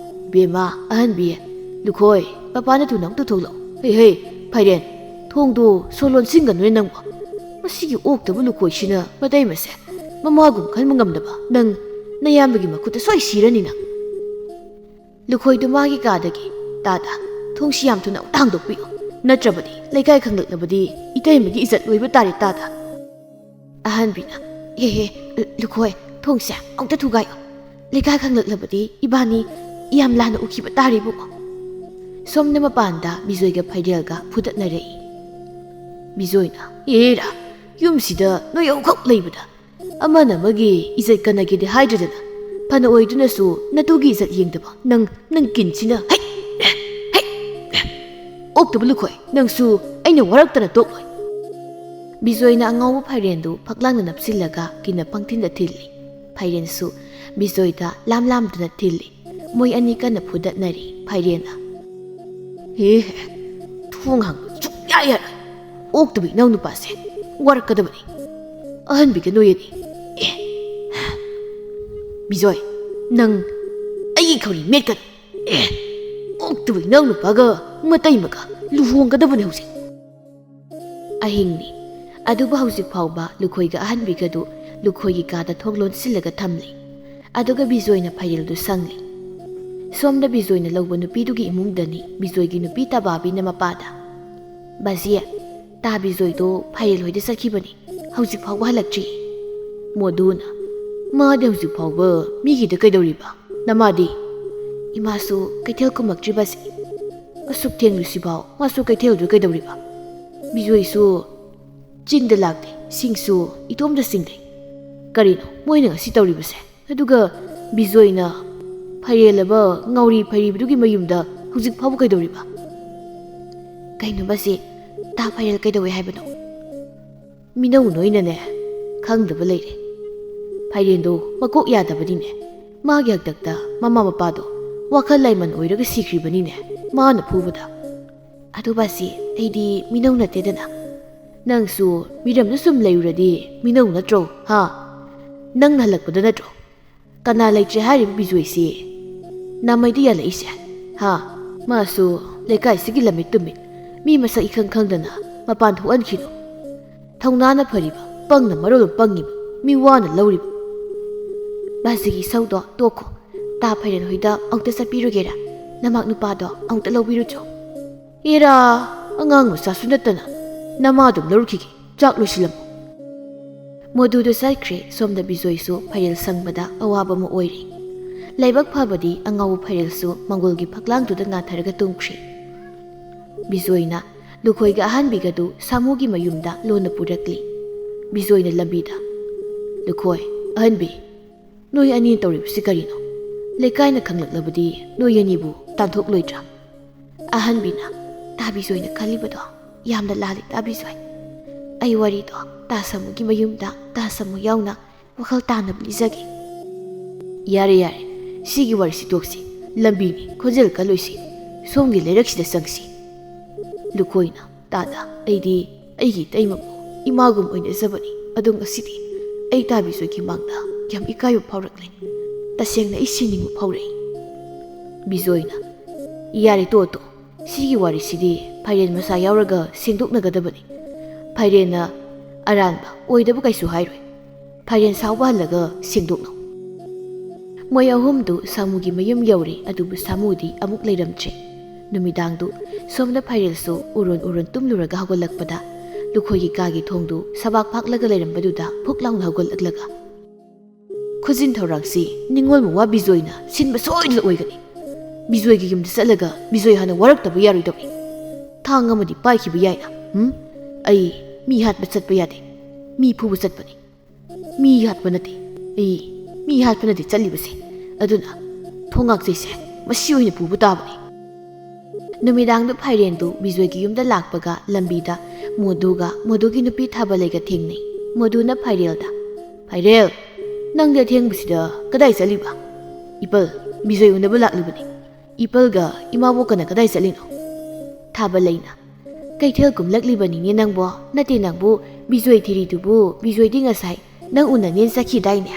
ꯕꯦꯝꯃ, ꯑꯍꯟꯕꯤ, ꯂꯨꯈꯣꯏ, ꯃꯄꯥꯟꯗ ꯊꯨꯅ ꯑꯃꯨꯛꯇ ꯊꯣꯛꯂꯛꯎ꯫ ꯍꯩ ꯍꯩ, ꯐꯥꯏꯔꯦꯟ, "ꯊꯣꯡꯗꯣ ꯁꯣ ꯂꯣꯟꯁꯤꯟꯒꯅꯨꯅꯦ ꯅꯪꯕꯣ꯫ ꯃꯁꯤꯒꯤ ꯑꯣꯛꯇꯕ ꯂꯨꯈꯣꯏꯁꯤꯅ ꯃꯇꯩ ꯃꯁꯦ ꯃꯃꯥꯒꯨꯝ ꯈꯟꯕ ꯉꯝꯗꯕ ꯅꯪ ꯅꯌꯥꯝꯕꯒꯤ ꯃꯈꯨꯠꯇ ꯁꯣꯏ ꯁꯤꯔꯅꯤ ꯅꯪ꯫ ꯂꯨꯈꯣꯏꯗꯨ ꯃꯥꯒꯤ ꯀꯥꯗꯒꯤ, "ꯇꯥꯗ, ꯊꯣꯡꯁꯤ ꯌꯥꯝ ꯊꯨꯅ ꯑꯃꯨꯛꯇ ꯍꯥꯡꯗꯣꯛꯄꯤꯌꯨ꯫ ꯅꯠꯇ꯭ꯔꯕꯗꯤ ꯂꯩꯀꯥꯏ ꯈꯪꯂꯛꯂꯕꯗꯤ ꯏꯇꯩꯃꯒꯤ ꯏꯖꯠ ꯂꯣꯏꯕ ꯇꯥꯔꯦ ꯇꯥꯗ"꯫ ꯑꯍꯟꯕꯤꯅ, "ꯍꯦ ꯍꯦ, ꯂꯨꯈꯣꯏ, ꯊꯣꯡꯁꯦ ꯑꯃꯨꯛꯇ ꯊꯨꯒꯥꯏꯌꯨ꯫ ꯂꯩꯀꯥꯏ ꯈꯪꯂꯛꯂꯕꯗꯤ ꯏꯕꯥꯅꯤ ꯌꯥꯝ ꯂꯥꯟꯅ ꯎꯈꯤꯕ ꯇꯥꯔꯦ ꯏꯕꯨꯡꯉꯣ"꯫ ꯁꯣꯝꯗ ꯃꯄꯥꯟꯗ ꯕꯤꯖꯣꯏꯒ ꯐꯥꯏꯔꯦꯜꯒ ꯐꯨꯗꯠꯅꯔꯛꯏ꯫ ꯕꯤꯖꯣꯏꯅ, "ꯑꯦꯔꯥ, ꯌꯨꯝꯁꯤꯗ ꯅꯣꯏ ꯑꯍꯨꯝꯈꯛ ꯂꯩꯕꯗ ꯑꯃꯅ ꯑꯃꯒꯤ ꯏꯖꯠ ꯀꯅꯒꯦꯗꯤ ꯍꯥꯏꯗ꯭ꯔꯗꯅ, ꯐꯅ ꯑꯣꯏꯗꯨꯅꯁꯨ ꯅꯇꯨꯒꯤ ꯏꯖꯠ ꯌꯦꯡꯗꯕ ꯅꯪ, ꯅꯪ ꯀꯤꯟꯁꯤꯅ, ꯍꯩ! ꯍꯩ! ꯑꯣꯛꯇꯕ ꯂꯨꯈꯣꯏ, ꯅꯪꯁꯨ ꯑꯩꯅ ꯋꯥꯔꯛꯇꯅ ꯇꯣꯛꯂꯣꯏ"꯫ ꯕꯤꯖꯣꯏꯅ ꯑꯉꯥꯎꯕ ꯐꯥꯏꯔꯦꯟꯗꯨ ꯐꯛꯂꯥꯡꯗ ꯅꯞꯁꯤꯜꯂꯒ ꯀꯤꯟꯅ ꯄꯪꯊꯤꯟꯗ ꯊꯤꯜꯂꯤ꯫ ꯐꯥꯏꯔꯦꯟꯁꯨ ꯕꯤꯖꯣꯏꯗ ꯂꯥꯝ ꯂꯥꯝꯗꯅ ꯊꯤꯜꯂꯤ꯫ ꯃꯣꯏ ꯑꯅꯤ ꯀꯟꯅ ꯐꯨꯗꯠꯅꯔꯤ꯫ ꯐꯥꯏꯔꯦꯟꯅ, "ꯍꯦ ꯍꯦ, ꯊꯣꯡ ꯍꯥꯡꯕ ꯁꯨꯛꯌꯥ ꯌꯥꯔꯣꯏ꯫ ꯑꯣꯛꯇꯕ ꯏꯅꯥꯎ ꯅꯨꯄꯥꯁꯦ ꯋꯥꯔꯛꯀꯗꯕꯅꯤ꯫ ꯑꯍꯟꯕꯤꯒ ꯅꯣꯏ ꯑꯅꯤ꯫ ꯑꯦ, ꯕꯤꯖꯣꯏ, ꯅꯪ ꯑꯩꯒꯤ ꯈꯧꯔꯤ ꯃꯦꯠꯀꯅꯨ꯫ ꯑꯦ, ꯑꯣꯛꯇꯕ ꯏꯅꯥꯎ ꯅꯨꯄꯥꯒ ꯃꯇꯩꯃꯒ ꯂꯨꯍꯣꯡꯒꯗꯕꯅꯤ ꯍꯧꯖꯤꯛ"꯫ ꯑꯍꯤꯡꯅꯤ꯫ ꯑꯗꯨꯕꯨ ꯍꯧꯖꯤꯛ ꯐꯥꯎꯕ ꯂꯨꯈꯣꯏꯒ ꯑꯍꯟꯕꯤꯒꯗꯨ ꯂꯨꯈꯣꯏꯒꯤ ꯀꯥꯗ ꯊꯣꯡ ꯂꯣꯟꯁꯤꯜꯂꯒ ꯊꯝꯂꯤ꯫ ꯑꯗꯨꯒ ꯕꯤꯖꯣꯏꯅ ꯐꯥꯏꯔꯦꯜꯗꯨ ꯁꯪꯂꯤ꯫ ꯁꯣꯝꯗ ꯕꯤꯖꯣꯏꯅ ꯂꯧꯕ ꯅꯨꯄꯤꯗꯨꯒꯤ ꯏꯃꯨꯡꯗꯅꯤ ꯕꯤꯖꯣꯏꯒꯤ ꯅꯨꯄꯤ ꯇꯕꯥꯕꯤꯅ ꯃꯄꯥꯗ, "ꯕꯥꯖꯤ, ꯇꯥ ꯕꯤꯖꯣꯏꯗꯣ ꯐꯥꯏꯔꯦꯜ ꯍꯣꯏꯗ ꯆꯠꯈꯤꯕꯅꯤ, ꯍꯧꯖꯤꯛ ꯐꯥꯎꯕ ꯍꯜꯂꯛꯇ꯭ꯔꯤ"꯫ ꯃꯣꯗꯨꯅ, "ꯃꯥꯗꯤ ꯍꯧꯖꯤꯛ ꯐꯥꯎꯕ ꯃꯤꯒꯤꯗ ꯀꯩꯗꯧꯔꯤꯕ? ꯅꯃꯥꯗꯤ?" "ꯏꯃꯥꯁꯨ ꯀꯩꯊꯦꯜ ꯀꯨꯝꯃꯛꯇ꯭ꯔꯤꯕꯁꯤ꯫ ꯑꯁꯨꯛ ꯊꯦꯡꯂꯨꯁꯤꯐꯥꯎ ꯃꯥꯁꯨ ꯀꯩꯊꯦꯜꯗꯨ ꯀꯩꯗꯧꯔꯤꯕ? ꯕꯤꯖꯣꯏꯁꯨ ꯆꯤꯡꯗ ꯂꯥꯛꯇꯦ, ꯁꯤꯡꯁꯨ ꯏꯇꯣꯝꯗ ꯁꯤꯡꯗꯦ꯫ ꯀꯔꯤꯅꯣ ꯃꯣꯏꯅ ꯉꯁꯤ ꯇꯧꯔꯤꯕꯁꯦ? ꯑꯗꯨꯒ ꯕꯤꯖꯣꯏꯅ ꯐꯩꯔꯦꯜꯂꯕ ꯉꯥꯎꯔꯤ ꯐꯩꯔꯤꯕꯗꯨꯒꯤ ꯃꯌꯨꯝꯗ ꯍꯧꯖꯤꯛ ꯐꯥꯎꯕ ꯀꯩꯗꯧꯔꯤꯕ?" "ꯀꯩꯅꯣ ꯃꯁꯤ? ꯇꯥ ꯐꯩꯔꯦꯜ ꯀꯩꯗꯧꯋꯦ ꯍꯥꯏꯕꯅꯣ?" "ꯃꯤꯅꯧ ꯅꯣꯏꯅꯅꯦ, ꯈꯪꯗꯕ ꯂꯩꯔꯦ꯫ ꯐꯥꯏꯔꯦꯟꯗꯣ ꯃꯀꯣꯛ ꯌꯥꯗꯕꯅꯤꯅꯦ꯫ ꯃꯥꯒꯤ ꯍꯥꯛꯇꯛꯇ ꯃꯃꯥ ꯃꯄꯥꯗꯣ ꯋꯥꯈꯜ ꯂꯥꯏꯃꯟ ꯑꯣꯏꯔꯒ ꯁꯤꯈ꯭ꯔꯤꯕꯅꯤꯅꯦ, ꯃꯥꯅ ꯐꯨꯕꯗ꯫ ꯑꯗꯨ ꯕꯥꯁꯤ, ꯑꯩꯗꯤ ꯃꯤꯅꯧ ꯅꯠꯇꯦꯗꯅ꯫ ꯅꯪꯁꯨ ꯃꯤꯔꯝꯗ ꯁꯨꯝ ꯂꯩꯔꯨꯔꯗꯤ ꯃꯤꯅꯧ ꯅꯠꯇ꯭ꯔꯣ, ꯍꯥ? ꯅꯪꯅ ꯍꯜꯂꯛꯄꯗ ꯅꯠꯇ꯭ꯔꯣ ꯀꯅꯥ ꯂꯩꯇ꯭ꯔꯦ ꯍꯥꯏꯔꯤꯕ ꯕꯤꯖꯣꯏꯁꯤ ꯅꯥꯃꯩꯗ ꯌꯥꯜꯂꯛꯏꯁꯦ, ꯍꯥ? ꯃꯥꯁꯨ ꯂꯩꯀꯥꯏꯁꯤꯒꯤ ꯂꯝꯃꯤꯠ ꯇꯨꯃꯤꯠ, ꯃꯤ ꯃꯁꯛ ꯏꯈꯪ ꯈꯪꯗꯅ ꯃꯄꯥꯟ ꯊꯣꯛꯍꯟꯈꯤꯅꯨ꯫ ꯊꯧꯅꯥꯅ ꯐꯔꯤꯕ, ꯄꯪꯅ ꯃꯔꯣꯜ ꯑꯃ ꯄꯪꯉꯤꯕ, ꯃꯤ ꯋꯥꯅ ꯂꯧꯔꯤꯕ꯫ ꯃꯁꯤꯒꯤ ꯏꯁꯧꯗꯣ ꯇꯣꯛꯈꯣ꯫ ꯇꯥ ꯐꯩꯔꯦꯟ ꯍꯣꯏꯗ ꯑꯃꯨꯛꯇ ꯆꯠꯄꯤꯔꯨꯒꯦꯔꯥ? ꯅꯃꯥꯛ ꯅꯨꯄꯥꯗꯣ ꯑꯃꯨꯛꯇ ꯂꯧꯕꯤꯔꯨꯆꯣ꯫ ꯏꯔꯥ, ꯑꯉꯥꯡ ꯃꯆꯥꯁꯨ ꯅꯠꯇꯅ ꯅꯃꯥ ꯑꯗꯨꯝ ꯂꯧꯔꯨꯈꯤꯒꯦ꯫ ꯆꯥꯛ ꯂꯣꯏꯁꯤꯜꯂꯝꯃꯨ꯫ ꯃꯗꯨꯗꯨ ꯆꯠꯈ꯭ꯔꯦ꯫ ꯁꯣꯝꯗ ꯕꯤꯖꯣꯏꯁꯨ ꯐꯩꯔꯦꯜ ꯁꯪꯕꯗ ꯑꯋꯥꯕ ꯑꯃ ꯑꯣꯏꯔꯦ꯫ ꯂꯥꯏꯕꯛ ꯐꯕꯗꯤ ꯑꯉꯥꯎꯕ ꯐꯩꯔꯦꯜꯁꯨ ꯃꯪꯒꯣꯜꯒꯤ ꯐꯛꯂꯥꯡꯗꯨꯗ ꯉꯥꯊꯔꯒ ꯇꯨꯝꯈ꯭ꯔꯦ꯫ ꯕꯤꯖꯣꯏꯅ ꯂꯨꯈꯣꯏꯒ ꯑꯍꯟꯕꯤꯒꯗꯨ ꯁꯥꯃꯨꯒꯤ ꯃꯌꯨꯝꯗ ꯂꯣꯟꯅ ꯄꯨꯔꯛꯂꯤ꯫ ꯕꯤꯖꯣꯏꯅ ꯂꯝꯕꯤꯗ, "ꯂꯨꯈꯣꯏ, ꯑꯍꯟꯕꯤ, ꯅꯣꯏ ꯑꯅꯤ ꯇꯧꯔꯤꯕꯁꯤ ꯀꯔꯤꯅꯣ? ꯂꯩꯀꯥꯏꯅ ꯈꯪꯂꯛꯂꯕꯗꯤ ꯅꯣꯏ ꯑꯅꯤꯕꯨ ꯇꯥꯟꯊꯣꯛꯂꯣꯏꯗ꯭ꯔꯥ?" ꯑꯍꯟꯕꯤꯅ, "ꯇꯥ ꯕꯤꯖꯣꯏꯅ ꯈꯜꯂꯤꯕꯗꯣ ꯌꯥꯝꯅ ꯂꯥꯜꯂꯤ, ꯇꯥ ꯕꯤꯖꯣꯏ꯫ ꯑꯩ ꯋꯥꯔꯤꯗꯣ ꯇꯥ ꯁꯥꯃꯨꯒꯤ ꯃꯌꯨꯝꯗ ꯇꯥ ꯁꯥꯃꯨ ꯌꯥꯎꯅ ꯋꯥꯈꯜ ꯇꯥꯅꯕ ꯂꯤꯖꯒꯦ꯫" "ꯌꯥꯔꯦ, ꯌꯥꯔꯦ, ꯁꯤꯒꯤ ꯋꯥꯔꯤꯁꯤ ꯇꯣꯛꯁꯤ꯫ ꯂꯝꯕꯤꯅꯤ, ꯈꯣꯟꯖꯦꯜ ꯀꯜꯂꯣꯏꯁꯤ꯫ ꯁꯣꯝꯒꯤ ꯂꯩꯔꯛꯁꯤꯗ ꯆꯪꯁꯤ꯫" ꯂꯨꯈꯣꯏꯅ, "ꯇꯥꯗ, ꯑꯩꯗꯤ ꯑꯩꯒꯤ ꯏꯇꯩꯃꯕꯨ ꯏꯃꯥꯒꯨꯝ ꯑꯣꯏꯅꯖꯕꯅꯤ꯫ ꯑꯗꯣ ꯉꯁꯤꯗꯤ ꯑꯩ ꯇꯥ ꯕꯤꯖꯣꯏꯒꯤ ꯃꯥꯡꯗ ꯌꯥꯝ ꯏꯀꯥꯏꯕ ꯐꯥꯎꯔꯛꯂꯦ꯫ ꯇꯁꯦꯡꯅ ꯑꯩ ꯁꯤꯅꯤꯡꯕ ꯐꯥꯎꯔꯛꯏ꯫" ꯕꯤꯖꯣꯏꯅ, "ꯌꯥꯔꯦ, ꯇꯣꯛꯑꯣ, ꯇꯣꯛꯑꯣ꯫ ꯁꯤꯒꯤ ꯋꯥꯔꯤꯁꯤꯗꯤ ꯐꯥꯏꯔꯦꯟ ꯃꯆꯥ ꯌꯥꯎꯔꯒ ꯁꯦꯡꯗꯣꯛꯅꯒꯗꯕꯅꯤ꯫ ꯐꯥꯏꯔꯦꯟꯅ ꯑꯔꯥꯟꯕ ꯑꯣꯏꯗꯕ ꯀꯩꯁꯨ ꯍꯥꯏꯔꯣꯏ꯫ ꯐꯥꯏꯔꯦꯟ ꯁꯥꯎꯕ ꯍꯜꯂꯒ ꯁꯦꯡꯗꯣꯛꯅꯧ꯫" ꯃꯣꯏ ꯑꯍꯨꯝꯗꯨ ꯁꯥꯃꯨꯒꯤ ꯃꯌꯨꯝ ꯌꯧꯔꯦ, ꯑꯗꯨꯕꯨ ꯁꯥꯃꯨꯗꯤ ꯑꯃꯨꯛ ꯂꯩꯔꯝꯗ꯭ꯔꯦ꯫ ꯅꯨꯃꯤꯗꯥꯡꯗꯨ ꯁꯣꯝꯗ ꯐꯥꯏꯔꯦꯜꯁꯨ ꯎꯔꯣꯟ ꯎꯔꯣꯟ ꯇꯨꯝꯂꯨꯔꯒ ꯍꯧꯒꯠꯂꯛꯄꯗ ꯂꯨꯈꯣꯏꯒꯤ ꯀꯥꯒꯤ ꯊꯣꯡꯗꯨ ꯁꯕꯥꯛ ꯐꯥꯛꯂꯒ ꯂꯩꯔꯝꯕꯗꯨꯗ ꯐꯨꯛ ꯂꯥꯎꯅ ꯍꯧꯒꯠꯂꯛꯂꯒ, "ꯈꯨꯖꯤꯟ ꯊꯧꯔꯥꯡꯁꯤ ꯅꯤꯡꯉꯣꯜ ꯃꯋꯥ ꯕꯤꯖꯣꯏꯅ ꯁꯤꯟꯕ ꯁꯣꯏꯗꯅ ꯑꯣꯏꯒꯅꯤ꯫ ꯕꯤꯖꯣꯏꯒꯤ ꯌꯨꯝꯗ ꯆꯠꯂꯒ ꯕꯤꯖꯣꯏ ꯍꯥꯟꯅ ꯋꯥꯔꯛꯇꯕ ꯌꯥꯔꯣꯏꯗꯧꯔꯤ꯫ ꯊꯥꯡ ꯑꯃꯗꯤ ꯄꯥꯏꯈꯤꯕ ꯌꯥꯏꯅ꯫ ꯎꯝ? ꯑꯩ ꯃꯤ ꯍꯥꯠꯄ ꯆꯠꯄ ꯌꯥꯗꯦ꯫ ꯃꯤ ꯐꯨꯕ ꯆꯠꯄꯅꯤ꯫ ꯃꯤ ꯍꯥꯠꯄ ꯅꯠꯇꯦ꯫ ꯑꯩ ꯃꯤ ꯍꯥꯠꯄ ꯅꯠꯇꯦ ꯆꯠꯂꯤꯕꯁꯦ꯫ ꯑꯗꯨꯅ ꯊꯣꯡꯉꯥꯛꯆꯩꯁꯦ ꯃꯁꯤ ꯑꯣꯏꯅ ꯄꯨꯕ ꯇꯥꯕꯅꯤ꯫" ꯅꯨꯃꯤꯗꯥꯡꯗꯨ ꯐꯥꯏꯔꯦꯟꯗꯨ ꯕꯤꯖꯣꯏꯒꯤ ꯌꯨꯝꯗ ꯂꯥꯛꯄꯒ ꯂꯝꯕꯤꯗ ꯃꯣꯗꯨꯒ ꯃꯣꯗꯨꯒꯤ ꯅꯨꯄꯤ ꯊꯥꯕꯂꯩꯒ ꯊꯦꯡꯅꯩ꯫ ꯃꯣꯗꯨꯅ ꯐꯥꯏꯔꯦꯜꯗ, "ꯐꯥꯏꯔꯦꯜ, ꯅꯪꯗꯤ ꯑꯊꯦꯡꯕꯁꯤꯗ ꯀꯗꯥꯏ ꯆꯠꯂꯤꯕ? ꯏꯄꯜ, ꯕꯤꯖꯣꯏ ꯎꯅꯕ ꯂꯥꯛꯂꯤꯕꯅꯤ꯫ ꯏꯄꯜꯒ ꯏꯃꯥꯕꯣꯛꯀꯅ ꯀꯗꯥꯏ ꯆꯠꯂꯤꯅꯣ?" ꯊꯥꯕꯂꯩꯅ, "ꯀꯩꯊꯦꯜ ꯀꯨꯝꯂꯛꯂꯤꯕꯅꯤꯅꯦ ꯅꯪꯕꯣ꯫ ꯅꯠꯇꯦ ꯅꯪꯕꯨ ꯕꯤꯖꯣꯏ ꯊꯤꯔꯤꯗꯨꯕꯨ, ꯕꯤꯖꯣꯏꯗꯤ ꯉꯁꯥꯏ ꯅꯪ ꯎꯅꯅꯦꯅ ꯆꯠꯈꯤꯗꯥꯏꯅꯦ?"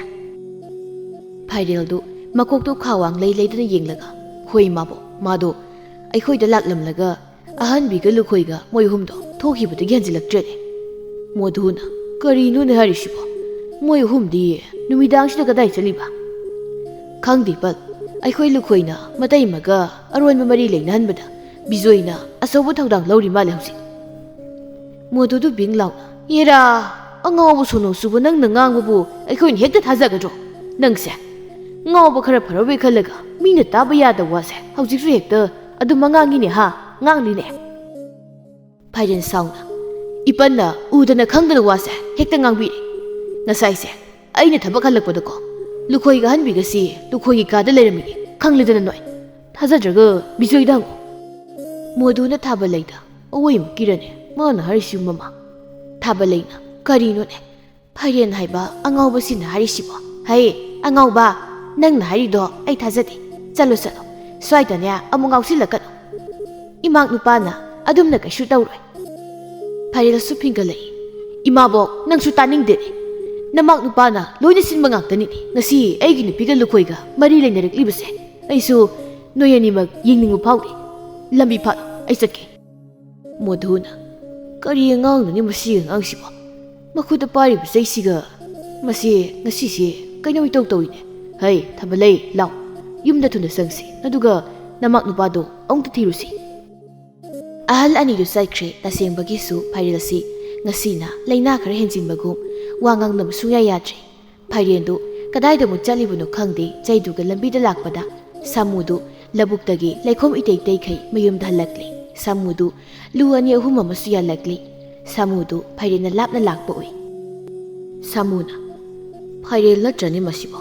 ꯐꯥꯏꯔꯦꯜꯗꯨ ꯃꯀꯣꯛꯇꯨ ꯈꯥ ꯋꯥꯡ ꯂꯩ ꯂꯩꯗꯅ ꯌꯦꯡꯂꯒ, "ꯍꯣꯏ ꯏꯃꯥꯕꯣꯛ, ꯃꯥꯗꯣ ꯑꯩꯈꯣꯏꯗ ꯂꯥꯛꯂꯝꯂꯒ ꯑꯍꯟꯕꯤꯒ ꯂꯨꯈꯣꯏꯒ ꯃꯣꯏ ꯑꯍꯨꯝꯗꯣ ꯊꯣꯛꯈꯤꯕꯗꯒꯤ ꯍꯟꯖꯤꯜꯂꯛꯇ꯭ꯔꯦꯅꯦ꯫ ꯃꯣꯗꯨꯅ, "ꯀꯔꯤꯅꯣꯅꯦ ꯍꯥꯏꯔꯤꯁꯤꯕꯣ? ꯃꯣꯏ ꯑꯍꯨꯝꯗꯤ ꯅꯨꯃꯤꯗꯥꯡꯁꯤꯗ ꯀꯗꯥꯏ ꯆꯠꯂꯤꯕ?" "ꯈꯪꯗꯦ ꯄꯜ, ꯑꯩꯈꯣꯏ ꯂꯨꯈꯣꯏꯅ ꯃꯇꯩꯃꯒ ꯑꯔꯣꯟꯕ ꯃꯔꯤ ꯂꯩꯅꯍꯟꯕꯗ ꯕꯤꯖꯣꯏꯅ ꯑꯆꯧꯕ ꯊꯧꯗꯥꯡ ꯂꯧꯔꯤ ꯃꯥꯜꯂꯦ ꯍꯧꯖꯤꯛ꯫" ꯃꯣꯗꯨꯗꯨ ꯕꯤꯡ ꯂꯥꯎꯅ, "ꯑꯦꯔꯥ, ꯑꯉꯥꯎꯕ ꯁꯣꯅꯣ ꯆꯨꯕ ꯅꯪꯅ ꯉꯥꯡꯕꯕꯨ ꯑꯩꯈꯣꯏꯅ ꯍꯦꯛꯇ ꯊꯥꯖꯒꯗ꯭ꯔꯣ? ꯅꯪꯁꯦ ꯉꯥꯎꯕ ꯈꯔ ꯐꯔꯕꯩ ꯈꯜꯂꯒ ꯃꯤꯅ ꯇꯥꯕ ꯌꯥꯗꯕ ꯋꯥꯁꯦ ꯍꯧꯖꯤꯛꯁꯨ ꯍꯦꯛꯇ ꯑꯗꯨꯝ ꯉꯥꯡꯉꯤꯅꯦ ꯍꯥ? ꯉꯥꯡꯂꯤꯅꯦ꯫" ꯐꯥꯏꯔꯦꯟ ꯁꯥꯎꯅ, "ꯏꯄꯟꯅ ꯎꯗꯅ ꯈꯪꯗꯅ ꯋꯥꯁꯦ ꯍꯦꯛꯇ ꯉꯥꯡꯕꯤꯔꯦ꯫ ꯉꯁꯥꯏꯁꯦ ꯑꯩꯅ ꯊꯕꯛ ꯍꯜꯂꯛꯄꯗꯀꯣ, ꯂꯨꯈꯣꯏꯒ ꯑꯍꯟꯕꯤꯒꯁꯤ ꯂꯨꯈꯣꯏꯒꯤ ꯀꯥꯗ ꯂꯩꯔꯝꯃꯤꯅꯦ꯫ ꯈꯪꯂꯦꯗꯅ ꯅꯣꯏ꯫ ꯊꯥꯖꯗ꯭ꯔꯒ ꯕꯤꯖꯣꯏꯗ ꯍꯪꯉꯣ꯫" ꯃꯣꯗꯨꯅ ꯊꯥꯕꯂꯩꯗ ꯑꯋꯣꯏꯃꯛꯀꯤꯔꯅꯦ ꯃꯥꯅ ꯍꯥꯏꯔꯤꯁꯤꯕꯨ ꯃꯃꯥ? ꯊꯥꯕꯂꯩꯅ, "ꯀꯔꯤꯅꯣꯅꯦ ꯐꯥꯏꯔꯦꯟ ꯍꯥꯏꯕ ꯑꯉꯥꯎꯕꯁꯤꯅ ꯍꯥꯏꯔꯤꯁꯤꯕꯣ? ꯍꯩ, ꯑꯉꯥꯎꯕ, ꯅꯪꯅ ꯍꯥꯏꯔꯤꯗꯣ ꯑꯩ ꯊꯥꯖꯗꯦ꯫ ꯆꯠꯂꯣ, ꯆꯠꯂꯣ, ꯁ꯭ꯋꯥꯏꯗꯅꯦ ꯑꯃꯨꯛ ꯉꯥꯎꯁꯤꯜꯂꯛꯀꯅꯨ꯫ ꯏꯃꯥꯛ ꯅꯨꯄꯥꯅ ꯑꯗꯨꯝꯅ ꯀꯩꯁꯨ ꯇꯧꯔꯣꯏ꯫" ꯐꯥꯏꯔꯦꯜꯁꯨ ꯐꯤꯡꯒꯠꯂꯛꯏ꯫ "ꯏꯃꯥꯕꯣꯛ, ꯅꯪꯁꯨ ꯇꯥꯅꯤꯡꯗꯦꯅꯦ꯫ ꯅꯃꯥꯛ ꯅꯨꯄꯥꯅ ꯂꯣꯏꯅ ꯁꯤꯟꯕ ꯉꯥꯛꯇꯅꯤꯅꯦ ꯉꯁꯤ ꯑꯩꯒꯤ ꯅꯨꯄꯤꯒ ꯂꯨꯈꯣꯏꯒ ꯃꯔꯤ ꯂꯩꯅꯔꯛꯂꯤꯕꯁꯦ꯫ ꯑꯩꯁꯨ ꯅꯣꯏ ꯑꯅꯤꯃꯛ ꯌꯦꯡꯅꯤꯡꯕ ꯐꯥꯎꯗꯦ꯫ ꯂꯝꯕꯤ ꯐꯥꯠꯂꯣ, ꯑꯩ ꯆꯠꯀꯦ꯫" ꯃꯣꯗꯨꯅ, "ꯀꯔꯤ ꯑꯉꯥꯡꯅꯣꯅꯦ ꯃꯁꯤ ꯑꯉꯥꯡꯁꯤꯕꯣ? ꯃꯈꯨꯠꯇ ꯄꯥꯏꯔꯤꯕ ꯆꯩꯁꯤꯒ꯫ ꯃꯁꯤ ꯉꯁꯤꯁꯤ ꯀꯩꯅꯣ ꯏꯇꯧ ꯇꯧꯏꯅꯦ꯫ ꯍꯩ, ꯊꯥꯕꯂꯩ, ꯂꯥꯎ꯫ ꯌꯨꯝꯗ ꯊꯨꯅ ꯆꯪꯁꯤ, ꯑꯗꯨꯒ ꯅꯃꯥꯛ ꯅꯨꯄꯥꯗꯣ ꯑꯃꯨꯛꯇ ꯊꯤꯔꯨꯁꯤ꯫" ꯑꯍꯜ ꯑꯅꯤꯗꯨ ꯆꯠꯈ꯭ꯔꯦ꯫ ꯇꯁꯦꯡꯕꯒꯤꯁꯨ ꯐꯥꯏꯔꯦꯜꯁꯤ ꯉꯁꯤꯅ ꯂꯥꯏꯅꯥ ꯈꯔ ꯍꯦꯟꯖꯤꯟꯕꯒꯨꯝ ꯋꯥ ꯉꯥꯡꯅꯕ ꯁꯨꯡꯌꯥ ꯌꯥꯗ꯭ꯔꯦ꯫ ꯐꯥꯏꯔꯦꯟꯗꯨ ꯀꯗꯥꯏꯗꯕꯨ ꯆꯠꯂꯤꯕꯅꯣ ꯈꯪꯗꯦ, ꯆꯩꯗꯨꯒ ꯂꯝꯕꯤꯗ ꯂꯥꯛꯄꯗ ꯁꯥꯃꯨꯗꯨ ꯂꯧꯕꯨꯛꯇꯒꯤ ꯂꯩꯈꯣꯝ ꯏꯇꯩ ꯇꯩꯈꯩ ꯃꯌꯨꯝꯗ ꯍꯜꯂꯛꯂꯦ꯫ ꯁꯥꯃꯨꯗꯨ ꯂꯨ ꯑꯅꯤ ꯑꯍꯨꯝ ꯑꯃꯁꯨ ꯌꯥꯜꯂꯛꯂꯦ꯫ ꯁꯥꯃꯨꯗꯨ ꯐꯥꯏꯔꯦꯟꯅ ꯂꯥꯞꯅ ꯂꯥꯛꯄ ꯎꯏ꯫ ꯁꯥꯃꯨꯅ, "ꯐꯥꯏꯔꯦꯜ ꯅꯠꯇ꯭ꯔꯅꯦ ꯃꯁꯤꯕꯣ?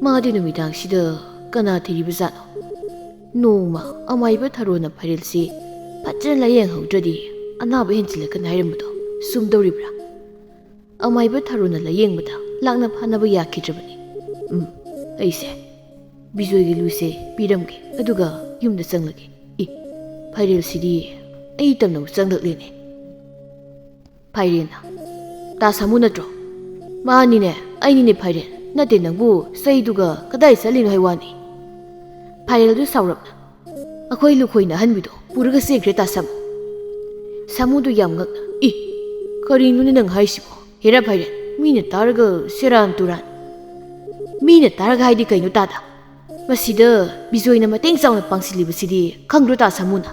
ꯃꯥꯗꯤ ꯅꯨꯃꯤꯗꯥꯡꯁꯤꯗ ꯀꯅꯥ ꯊꯤꯔꯤꯕꯖꯥꯠꯅꯣ?" ꯅꯣꯡꯃ ꯑꯃꯥꯏꯕ ꯊꯔꯣꯅ ꯐꯥꯏꯔꯦꯜꯁꯤ ꯐꯖꯅ ꯂꯥꯌꯦꯡꯍꯧꯗ꯭ꯔꯗꯤ ꯑꯅꯥꯕ ꯍꯦꯟꯖꯤꯜꯂꯛꯀꯅꯤ ꯍꯥꯏꯔꯝꯕꯗꯣ ꯆꯨꯝꯗꯧꯔꯤꯕ꯭ꯔꯥ? ꯑꯃꯥꯏꯕ ꯊꯔꯣꯅ ꯂꯥꯌꯦꯡꯕꯗ ꯂꯥꯛꯅ ꯐꯥꯅꯕ ꯌꯥꯈꯤꯗ꯭ꯔꯕꯅꯤ꯫ ꯎꯝ, ꯑꯩꯁꯦ ꯕꯤꯖꯣꯏꯒꯤ ꯂꯨꯁꯦ ꯄꯤꯔꯝꯒꯦ, ꯑꯗꯨꯒ ꯌꯨꯝꯗ ꯆꯪꯂꯒꯦ꯫ ꯏ, ꯐꯥꯏꯔꯦꯜꯁꯤꯗꯤ ꯑꯩ ꯇꯝꯅꯕ ꯆꯪꯂꯛꯂꯦꯅꯦ꯫ ꯐꯥꯏꯔꯦꯟꯅ, "ꯇꯥ ꯁꯥꯃꯨ ꯅꯠꯇ꯭ꯔꯣ?" "ꯃꯥꯅꯤꯅꯦ, ꯑꯩꯅꯤꯅꯦ ꯐꯥꯏꯔꯦꯟ꯫ ꯅꯠꯇꯦ, ꯅꯪꯕꯨ ꯆꯩꯗꯨꯒ ꯀꯗꯥꯏ ꯆꯠꯂꯤꯅꯣ ꯍꯥꯏ ꯋꯥꯅꯤ?" ꯐꯥꯏꯔꯦꯜꯗꯨ ꯁꯥꯎꯔꯞꯅ, "ꯑꯩꯈꯣꯏ ꯂꯨꯈꯣꯏꯅ ꯑꯍꯟꯕꯤꯗꯣ ꯄꯨꯔꯒ ꯆꯦꯟꯈ꯭ꯔꯦ ꯇꯥ ꯁꯥꯃꯨ꯫ ꯁꯥꯃꯨꯗꯨ ꯌꯥꯝ ꯉꯛꯅ, "ꯏ, ꯀꯔꯤꯅꯣꯅꯦ ꯅꯪ ꯍꯥꯏꯁꯤꯕꯣ? ꯍꯦꯔꯥ ꯐꯥꯏꯔꯦꯟ, ꯃꯤꯅ ꯇꯥꯔꯒ ꯁꯦꯔꯥꯟ ꯇꯨꯔꯥꯟ꯫ ꯃꯤꯅ ꯇꯥꯔꯒ ꯍꯥꯏꯗꯤ ꯀꯩꯅꯣ ꯇꯥꯗ? ꯃꯁꯤꯗ ꯕꯤꯖꯣꯏꯅ ꯃꯇꯦꯡ ꯆꯥꯎꯅ ꯄꯥꯡꯁꯤꯜꯂꯤꯕꯁꯤꯗꯤ ꯈꯪꯗ꯭ꯔꯣ ꯇꯥ ꯁꯥꯃꯨꯅ?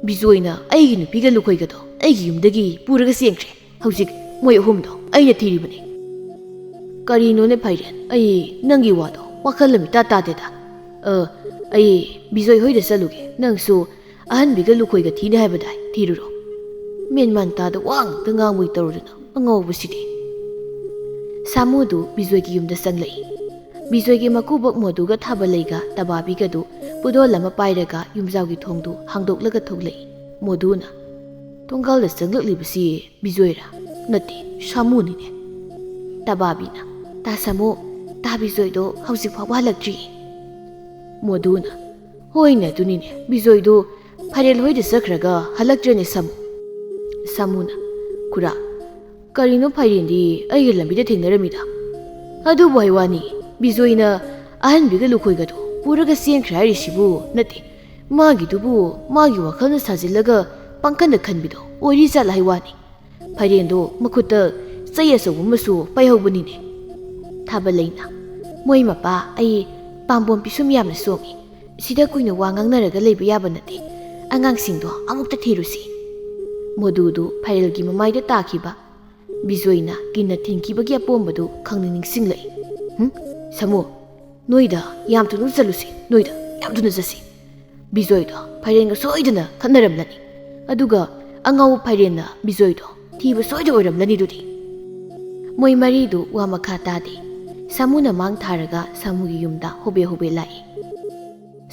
ꯕꯤꯖꯣꯏꯅ ꯑꯩꯒꯤ ꯅꯨꯄꯤꯒ ꯂꯨꯈꯣꯏꯒꯗꯣ ꯑꯩꯒꯤ ꯌꯨꯝꯗꯒꯤ ꯄꯨꯔꯒ ꯆꯦꯟꯈ꯭ꯔꯦ꯫ ꯍꯧꯖꯤꯛ ꯃꯣꯏ ꯑꯍꯨꯝꯗꯣ ꯑꯩꯅ ꯊꯤꯔꯤꯕꯅꯤ꯫" "ꯀꯔꯤꯅꯣꯅꯦ ꯐꯥꯏꯔꯦꯟ? ꯑꯩ ꯅꯪꯒꯤ ꯋꯥꯗꯣ ꯋꯥꯈꯜ ꯑꯃ ꯏꯇꯥ ꯇꯥꯗꯦꯗ꯫ ꯑ, ꯑꯩ ꯕꯤꯖꯣꯏ ꯍꯣꯏꯗ ꯆꯠꯂꯨꯒꯦ꯫ ꯅꯪꯁꯨ ꯑꯍꯟꯕꯤꯒ ꯂꯨꯈꯣꯏꯒ ꯊꯤꯅꯤ ꯍꯥꯏꯕꯗꯥꯏ? ꯊꯤꯔꯨꯔꯣ꯫" ꯃꯦꯟꯃꯥꯟ ꯇꯥꯗ ꯋꯥ ꯉꯥꯛꯇ ꯉꯥꯡꯕꯒꯤ ꯇꯧꯔꯗꯅ ꯑꯉꯥꯎꯕꯁꯤꯗꯤ꯫ ꯁꯥꯃꯨꯗꯨ ꯕꯤꯖꯣꯏꯒꯤ ꯌꯨꯝꯗ ꯆꯪꯂꯛꯏ꯫ ꯕꯤꯖꯣꯏꯒꯤ ꯃꯀꯨꯕꯣꯛ ꯃꯣꯗꯨꯒ ꯊꯥꯕꯂꯩꯒ ꯇꯕꯥꯕꯤꯒꯗꯨ ꯄꯨꯗꯣꯜ ꯑꯃ ꯄꯥꯏꯔꯒ ꯌꯨꯝꯖꯥꯎꯒꯤ ꯊꯣꯡꯗꯨ ꯍꯥꯡꯗꯣꯛꯂꯒ ꯊꯣꯛꯂꯛꯏ꯫ ꯃꯣꯗꯨꯅ, "ꯊꯣꯡꯒꯥꯜꯗ ꯆꯪꯂꯛꯂꯤꯕꯁꯤ ꯕꯤꯖꯣꯏꯔꯥ?" "ꯅꯠꯇꯦ, ꯁꯥꯃꯨꯅꯤꯅꯦ꯫" ꯇꯕꯥꯕꯤꯅ, "ꯇꯥ ꯁꯥꯃꯨ, ꯇꯥ ꯕꯤꯖꯣꯏꯗꯣ ꯍꯧꯖꯤꯛ ꯐꯥꯎꯕ ꯍꯜꯂꯛꯇ꯭ꯔꯤ꯫" ꯃꯣꯗꯨꯅ, "ꯍꯣꯏꯅꯦ, ꯑꯗꯨꯅꯤꯅꯦ, ꯕꯤꯖꯣꯏꯗꯨ ꯐꯥꯏꯔꯦꯜ ꯍꯣꯏꯗ ꯆꯠꯈ꯭ꯔꯒ ꯍꯜꯂꯛꯇ꯭ꯔꯦꯅꯦ ꯁꯥꯃꯨ꯫" ꯁꯥꯃꯨꯅ, "ꯈꯨꯔꯥ, ꯀꯔꯤꯅꯣ ꯐꯥꯏꯔꯦꯟꯗꯤ ꯑꯩꯒ ꯂꯝꯕꯤꯗ ꯊꯦꯡꯅꯔꯝꯃꯤꯗ? ꯑꯗꯨꯕꯨ ꯍꯥꯏ ꯋꯥꯅꯤ, ꯕꯤꯖꯣꯏꯅ ꯑꯍꯟꯕꯤꯒ ꯂꯨꯈꯣꯏꯒꯗꯣ ꯄꯨꯔꯒ ꯆꯦꯟꯈ꯭ꯔꯦ ꯍꯥꯏꯔꯤꯁꯤꯕꯨ? ꯅꯠꯇꯦ, ꯃꯥꯒꯤꯗꯨꯕꯨ ꯃꯥꯒꯤ ꯋꯥꯈꯜꯅ ꯁꯥꯖꯤꯜꯂꯒ ꯄꯥꯡꯈꯟꯗ ꯈꯟꯕꯤꯗꯣ ꯑꯣꯏꯔꯤ ꯖꯥꯠꯂ ꯍꯥꯏ ꯋꯥꯅꯤ꯫ ꯐꯥꯏꯔꯦꯟꯗꯣ ꯃꯈꯨꯠꯇ ꯆꯩ ꯑꯆꯧꯕ ꯑꯃꯁꯨ ꯄꯥꯏꯍꯧꯕꯅꯤꯅꯦ꯫" ꯊꯥꯕꯂꯩꯅ, "ꯃꯣꯏ ꯃꯄꯥ, ꯑꯩ ꯄꯥꯝꯕꯣꯝ ꯄꯤꯁꯨꯝ ꯌꯥꯝꯅ ꯁꯣꯡꯉꯤ꯫ ꯁꯤꯗ ꯀꯨꯏꯅ ꯋꯥ ꯉꯥꯡꯅꯔꯒ ꯂꯩꯕ ꯌꯥꯕ ꯅꯠꯇꯦ꯫ ꯑꯉꯥꯡꯁꯤꯡꯗꯣ ꯑꯃꯨꯛꯇ ꯊꯤꯔꯨꯁꯤ꯫" ꯃꯣꯗꯨꯗꯨ ꯐꯥꯏꯔꯦꯜꯒꯤ ꯃꯃꯥꯏꯗ ꯇꯥꯈꯤꯕ ꯕꯤꯖꯣꯏꯅ ꯀꯤꯟꯅ ꯊꯤꯟꯈꯤꯕꯒꯤ ꯑꯄꯣꯝꯕꯗꯨ ꯈꯪꯅꯤꯡ ꯅꯤꯡꯁꯤꯡꯂꯛꯏ꯫ "ꯍꯨꯝ? ꯁꯥꯃꯨ, ꯅꯣꯏꯗ ꯌꯥꯝ ꯊꯨꯅ ꯆꯠꯂꯨꯁꯤ, ꯅꯣꯏꯗ ꯌꯥꯝ ꯊꯨꯅ ꯆꯠꯁꯤ꯫ ꯕꯤꯖꯣꯏꯗꯣ ꯐꯥꯏꯔꯦꯟꯒ ꯁꯣꯏꯗꯅ ꯈꯠꯅꯔꯝꯂꯅꯤ꯫ ꯑꯗꯨꯒ ꯑꯉꯥꯎꯕ ꯐꯥꯏꯔꯦꯟꯅ ꯕꯤꯖꯣꯏꯗꯣ ꯊꯤꯕ ꯁꯣꯏꯗ ꯑꯣꯏꯔꯝꯂꯅꯤ ꯑꯗꯨꯗꯤ꯫" ꯃꯣꯏ ꯃꯔꯤꯗꯨ ꯋꯥ ꯃꯈꯥ ꯇꯥꯗꯦ꯫ ꯁꯥꯃꯨꯅ ꯃꯥꯡ ꯊꯥꯔꯒ ꯁꯥꯃꯨꯒꯤ ꯌꯨꯝꯗ ꯍꯣꯕꯦ ꯍꯣꯕꯦ ꯂꯥꯛꯏ꯫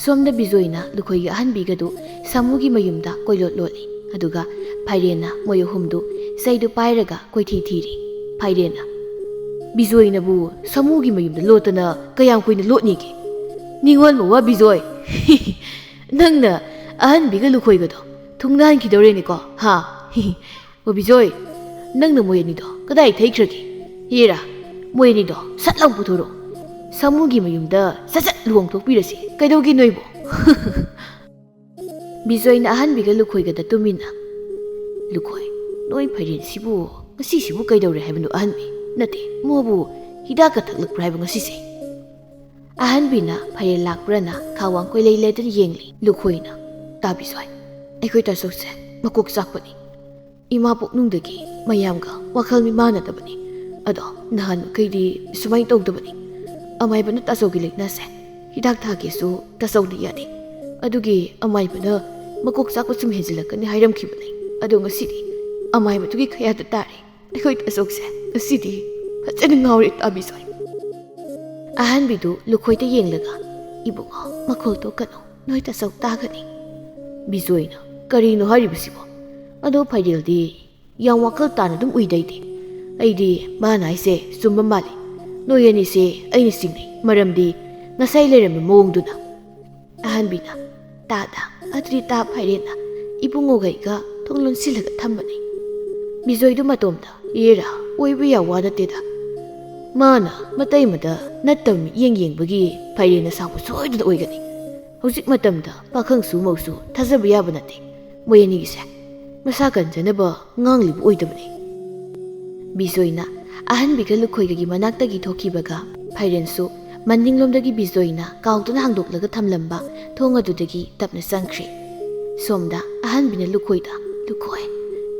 ꯁꯣꯝꯗ ꯕꯤꯖꯣꯏꯅ ꯂꯨꯈꯣꯏꯒꯤ ꯑꯍꯟꯕꯤꯒꯗꯨ ꯁꯥꯃꯨꯒꯤ ꯃꯌꯨꯝꯗ ꯀꯣꯏꯂꯣꯠ ꯂꯣꯠꯂꯤ꯫ ꯑꯗꯨꯒ ꯐꯥꯏꯔꯦꯟꯅ ꯃꯣꯏ ꯑꯍꯨꯝꯗꯨ ꯆꯩꯗꯨ ꯄꯥꯏꯔꯒ ꯀꯣꯏꯊꯤ ꯊꯤꯔꯤ꯫ ꯐꯥꯏꯔꯦꯟꯅ, "ꯕꯤꯖꯣꯏꯅꯕꯨ ꯁꯥꯃꯨꯒꯤ ꯃꯌꯨꯝꯗ ꯂꯣꯠꯇꯅ ꯀꯌꯥꯝ ꯀꯨꯏꯅ ꯂꯣꯠꯅꯤꯒꯦ? ꯅꯤꯡꯉꯣꯜ ꯃꯋꯥ ꯕꯤꯖꯣꯏ, ꯅꯪꯅ ꯑꯍꯟꯕꯤꯒ ꯂꯨꯈꯣꯏꯒꯗꯣ ꯊꯨꯡꯅꯍꯟꯈꯤꯗꯧꯔꯦꯅꯦꯀꯣ, ꯍꯥ?" "ꯑꯣ ꯕꯤꯖꯣꯏ, ꯅꯪꯅ ꯃꯣꯏ ꯑꯅꯤꯗꯣ ꯀꯗꯥꯏ ꯊꯩꯈ꯭ꯔꯒꯦ? ꯍꯦꯔꯥ, ꯃꯣꯏ ꯑꯅꯤꯗꯣ ꯁꯠ ꯂꯥꯎ ꯄꯨꯊꯣꯔꯛꯑꯣ꯫ ꯁꯥꯃꯨꯒꯤ ꯃꯌꯨꯝꯗ ꯁꯠ ꯁꯠ ꯂꯨꯍꯣꯡꯊꯣꯛꯄꯤꯔꯁꯤ꯫ ꯀꯩꯗꯧꯒꯦ ꯅꯣꯏꯕꯣ?" ꯕꯤꯖꯣꯏꯅ ꯑꯍꯟꯕꯤꯒ ꯂꯨꯈꯣꯏꯒꯗ ꯇꯨꯃꯤꯟꯅ, "ꯂꯨꯈꯣꯏ, ꯅꯣꯏ ꯐꯩꯔꯦꯟꯁꯤꯕꯨ ꯉꯁꯤꯁꯤꯕꯨ ꯀꯩꯗꯧꯔꯦ ꯍꯥꯏꯕꯅꯣ ꯑꯍꯟꯕꯤ? ꯅꯠꯇꯦ, ꯃꯣꯕꯨ ꯍꯤꯗꯥꯛꯀ ꯊꯛꯂꯛꯄ꯭ꯔꯥ ꯍꯥꯏꯕ ꯉꯁꯤꯁꯦ?" ꯑꯍꯟꯕꯤꯅ ꯐꯩꯔꯦꯟ ꯂꯥꯛꯄ꯭ꯔꯅ ꯈꯥꯋꯥꯡ ꯀꯣꯏꯂꯩ ꯂꯩꯗꯨꯅ ꯌꯦꯡꯂꯤ꯫ ꯂꯨꯈꯣꯏꯅ, "ꯇꯥ ꯕꯤꯖꯣꯏ, ꯑꯩꯈꯣꯏ ꯇꯥꯆꯧꯁꯦ ꯃꯀꯣꯛ ꯆꯥꯛꯄꯅꯤ꯫ ꯏꯃꯥ ꯄꯣꯛꯅꯨꯡꯗꯒꯤ ꯃꯌꯥꯝꯒ ꯋꯥꯈꯜ ꯃꯤꯃꯥꯟꯅꯗꯕꯅꯤ꯫ ꯑꯗꯣ ꯅꯍꯥꯟ ꯃꯈꯩꯗꯤ ꯁꯨꯃꯥꯏꯅ ꯇꯧꯗꯕꯅꯤ꯫ ꯑꯃꯥꯏꯕꯅ ꯇꯥꯆꯧꯒꯤ ꯂꯥꯏꯅꯥꯁꯦ ꯍꯤꯗꯥꯛ ꯊꯥꯒꯦꯁꯨ ꯇꯥꯆꯧꯅ ꯌꯥꯗꯦ꯫ ꯑꯗꯨꯒꯤ ꯑꯃꯥꯏꯕꯅ ꯃꯀꯣꯛ ꯆꯥꯛꯄ ꯁꯨꯝ ꯍꯦꯟꯖꯤꯜꯂꯛꯀꯅꯤ ꯍꯥꯏꯔꯝꯈꯤꯕꯅꯤ꯫ ꯑꯗꯣ ꯉꯁꯤꯗꯤ ꯑꯃꯥꯏꯕꯗꯨꯒꯤ ꯈꯌꯥꯗ ꯇꯥꯔꯦ꯫ ꯑꯩꯈꯣꯏ ꯇꯥꯆꯧꯁꯦ ꯉꯁꯤꯗꯤ ꯐꯖꯅ ꯉꯥꯎꯔꯦ ꯇꯥ ꯕꯤꯖꯣꯏ꯫" ꯑꯍꯟꯕꯤꯗꯨ ꯂꯨꯈꯣꯏꯗ ꯌꯦꯡꯂꯒ, "ꯏꯕꯨꯡꯉꯣ, ꯃꯈꯣꯜ ꯊꯣꯛꯀꯅꯨ, ꯅꯣꯏ ꯇꯥꯆꯧ ꯇꯥꯒꯅꯤ꯫" ꯕꯤꯖꯣꯏꯅ, "ꯀꯔꯤꯅꯣ ꯍꯥꯏꯔꯤꯕꯁꯤꯕꯣ? ꯑꯗꯣ ꯐꯩꯔꯦꯜꯗꯤ ꯌꯥꯝ ꯋꯥꯈꯜ ꯇꯥꯅ ꯑꯗꯨꯝ ꯎꯏꯗ ꯑꯩꯗꯤ꯫ ꯑꯩꯗꯤ ꯃꯥꯅ ꯍꯥꯏꯁꯦ ꯆꯨꯝꯕ ꯃꯥꯜꯂꯤ꯫ ꯅꯣꯏ ꯑꯅꯤꯁꯦ ꯑꯩꯅ ꯆꯤꯡꯅꯩ, ꯃꯔꯝꯗꯤ ꯉꯁꯥꯏ ꯂꯩꯔꯝꯕ ꯃꯑꯣꯡꯗꯨꯅ꯫" ꯑꯍꯟꯕꯤꯅ, "ꯇꯥꯗ, ꯑꯗꯨꯗꯤ ꯇꯥ ꯐꯩꯔꯦꯟꯅ ꯏꯕꯨꯡꯉꯣꯒꯩꯒ ꯊꯣꯡ ꯂꯣꯟꯁꯤꯜꯂꯒ ꯊꯝꯕꯅꯤ꯫" ꯕꯤꯖꯣꯏꯗꯨ ꯃꯇꯣꯝꯇ, "ꯏꯔꯥ, ꯑꯣꯏꯕ ꯌꯥ ꯋꯥ ꯅꯠꯇꯦꯗ꯫ ꯃꯥꯅ ꯃꯇꯩꯃꯗ ꯅꯠꯇꯕ ꯃꯤꯠꯌꯦꯡ ꯌꯦꯡꯕꯒꯤ ꯐꯩꯔꯦꯟꯅ ꯁꯥꯎꯕ ꯁꯣꯏꯗꯅ ꯑꯣꯏꯒꯅꯤ꯫ ꯍꯧꯖꯤꯛ ꯃꯇꯝꯗ ꯄꯥꯈꯪꯁꯨ ꯃꯧꯁꯨ ꯊꯥꯖꯕ ꯌꯥꯕ ꯅꯠꯇꯦ꯫ ꯃꯣꯏ ꯑꯅꯤꯒꯤꯁꯦ ꯃꯁꯥ ꯀꯟꯖꯅꯕ ꯉꯥꯡꯂꯤꯕ ꯑꯣꯏꯗꯕꯅꯤ꯫" ꯕꯤꯖꯣꯏꯅ ꯑꯍꯟꯕꯤꯒ ꯂꯨꯈꯣꯏꯒꯒꯤ ꯃꯅꯥꯛꯇꯒꯤ ꯊꯣꯛꯈꯤꯕꯒ ꯐꯩꯔꯦꯟꯁꯨ ꯃꯅꯤꯡꯂꯣꯝꯗꯒꯤ ꯕꯤꯖꯣꯏꯅ ꯀꯥꯎꯗꯨꯅ ꯍꯥꯡꯗꯣꯛꯂꯒ ꯊꯝꯂꯝꯕ ꯊꯣꯡ ꯑꯗꯨꯗꯒꯤ ꯇꯞꯅ ꯆꯪꯈ꯭ꯔꯦ꯫ ꯁꯣꯝꯗ ꯑꯍꯟꯕꯤꯅ ꯂꯨꯈꯣꯏꯗ, "ꯂꯨꯈꯣꯏ,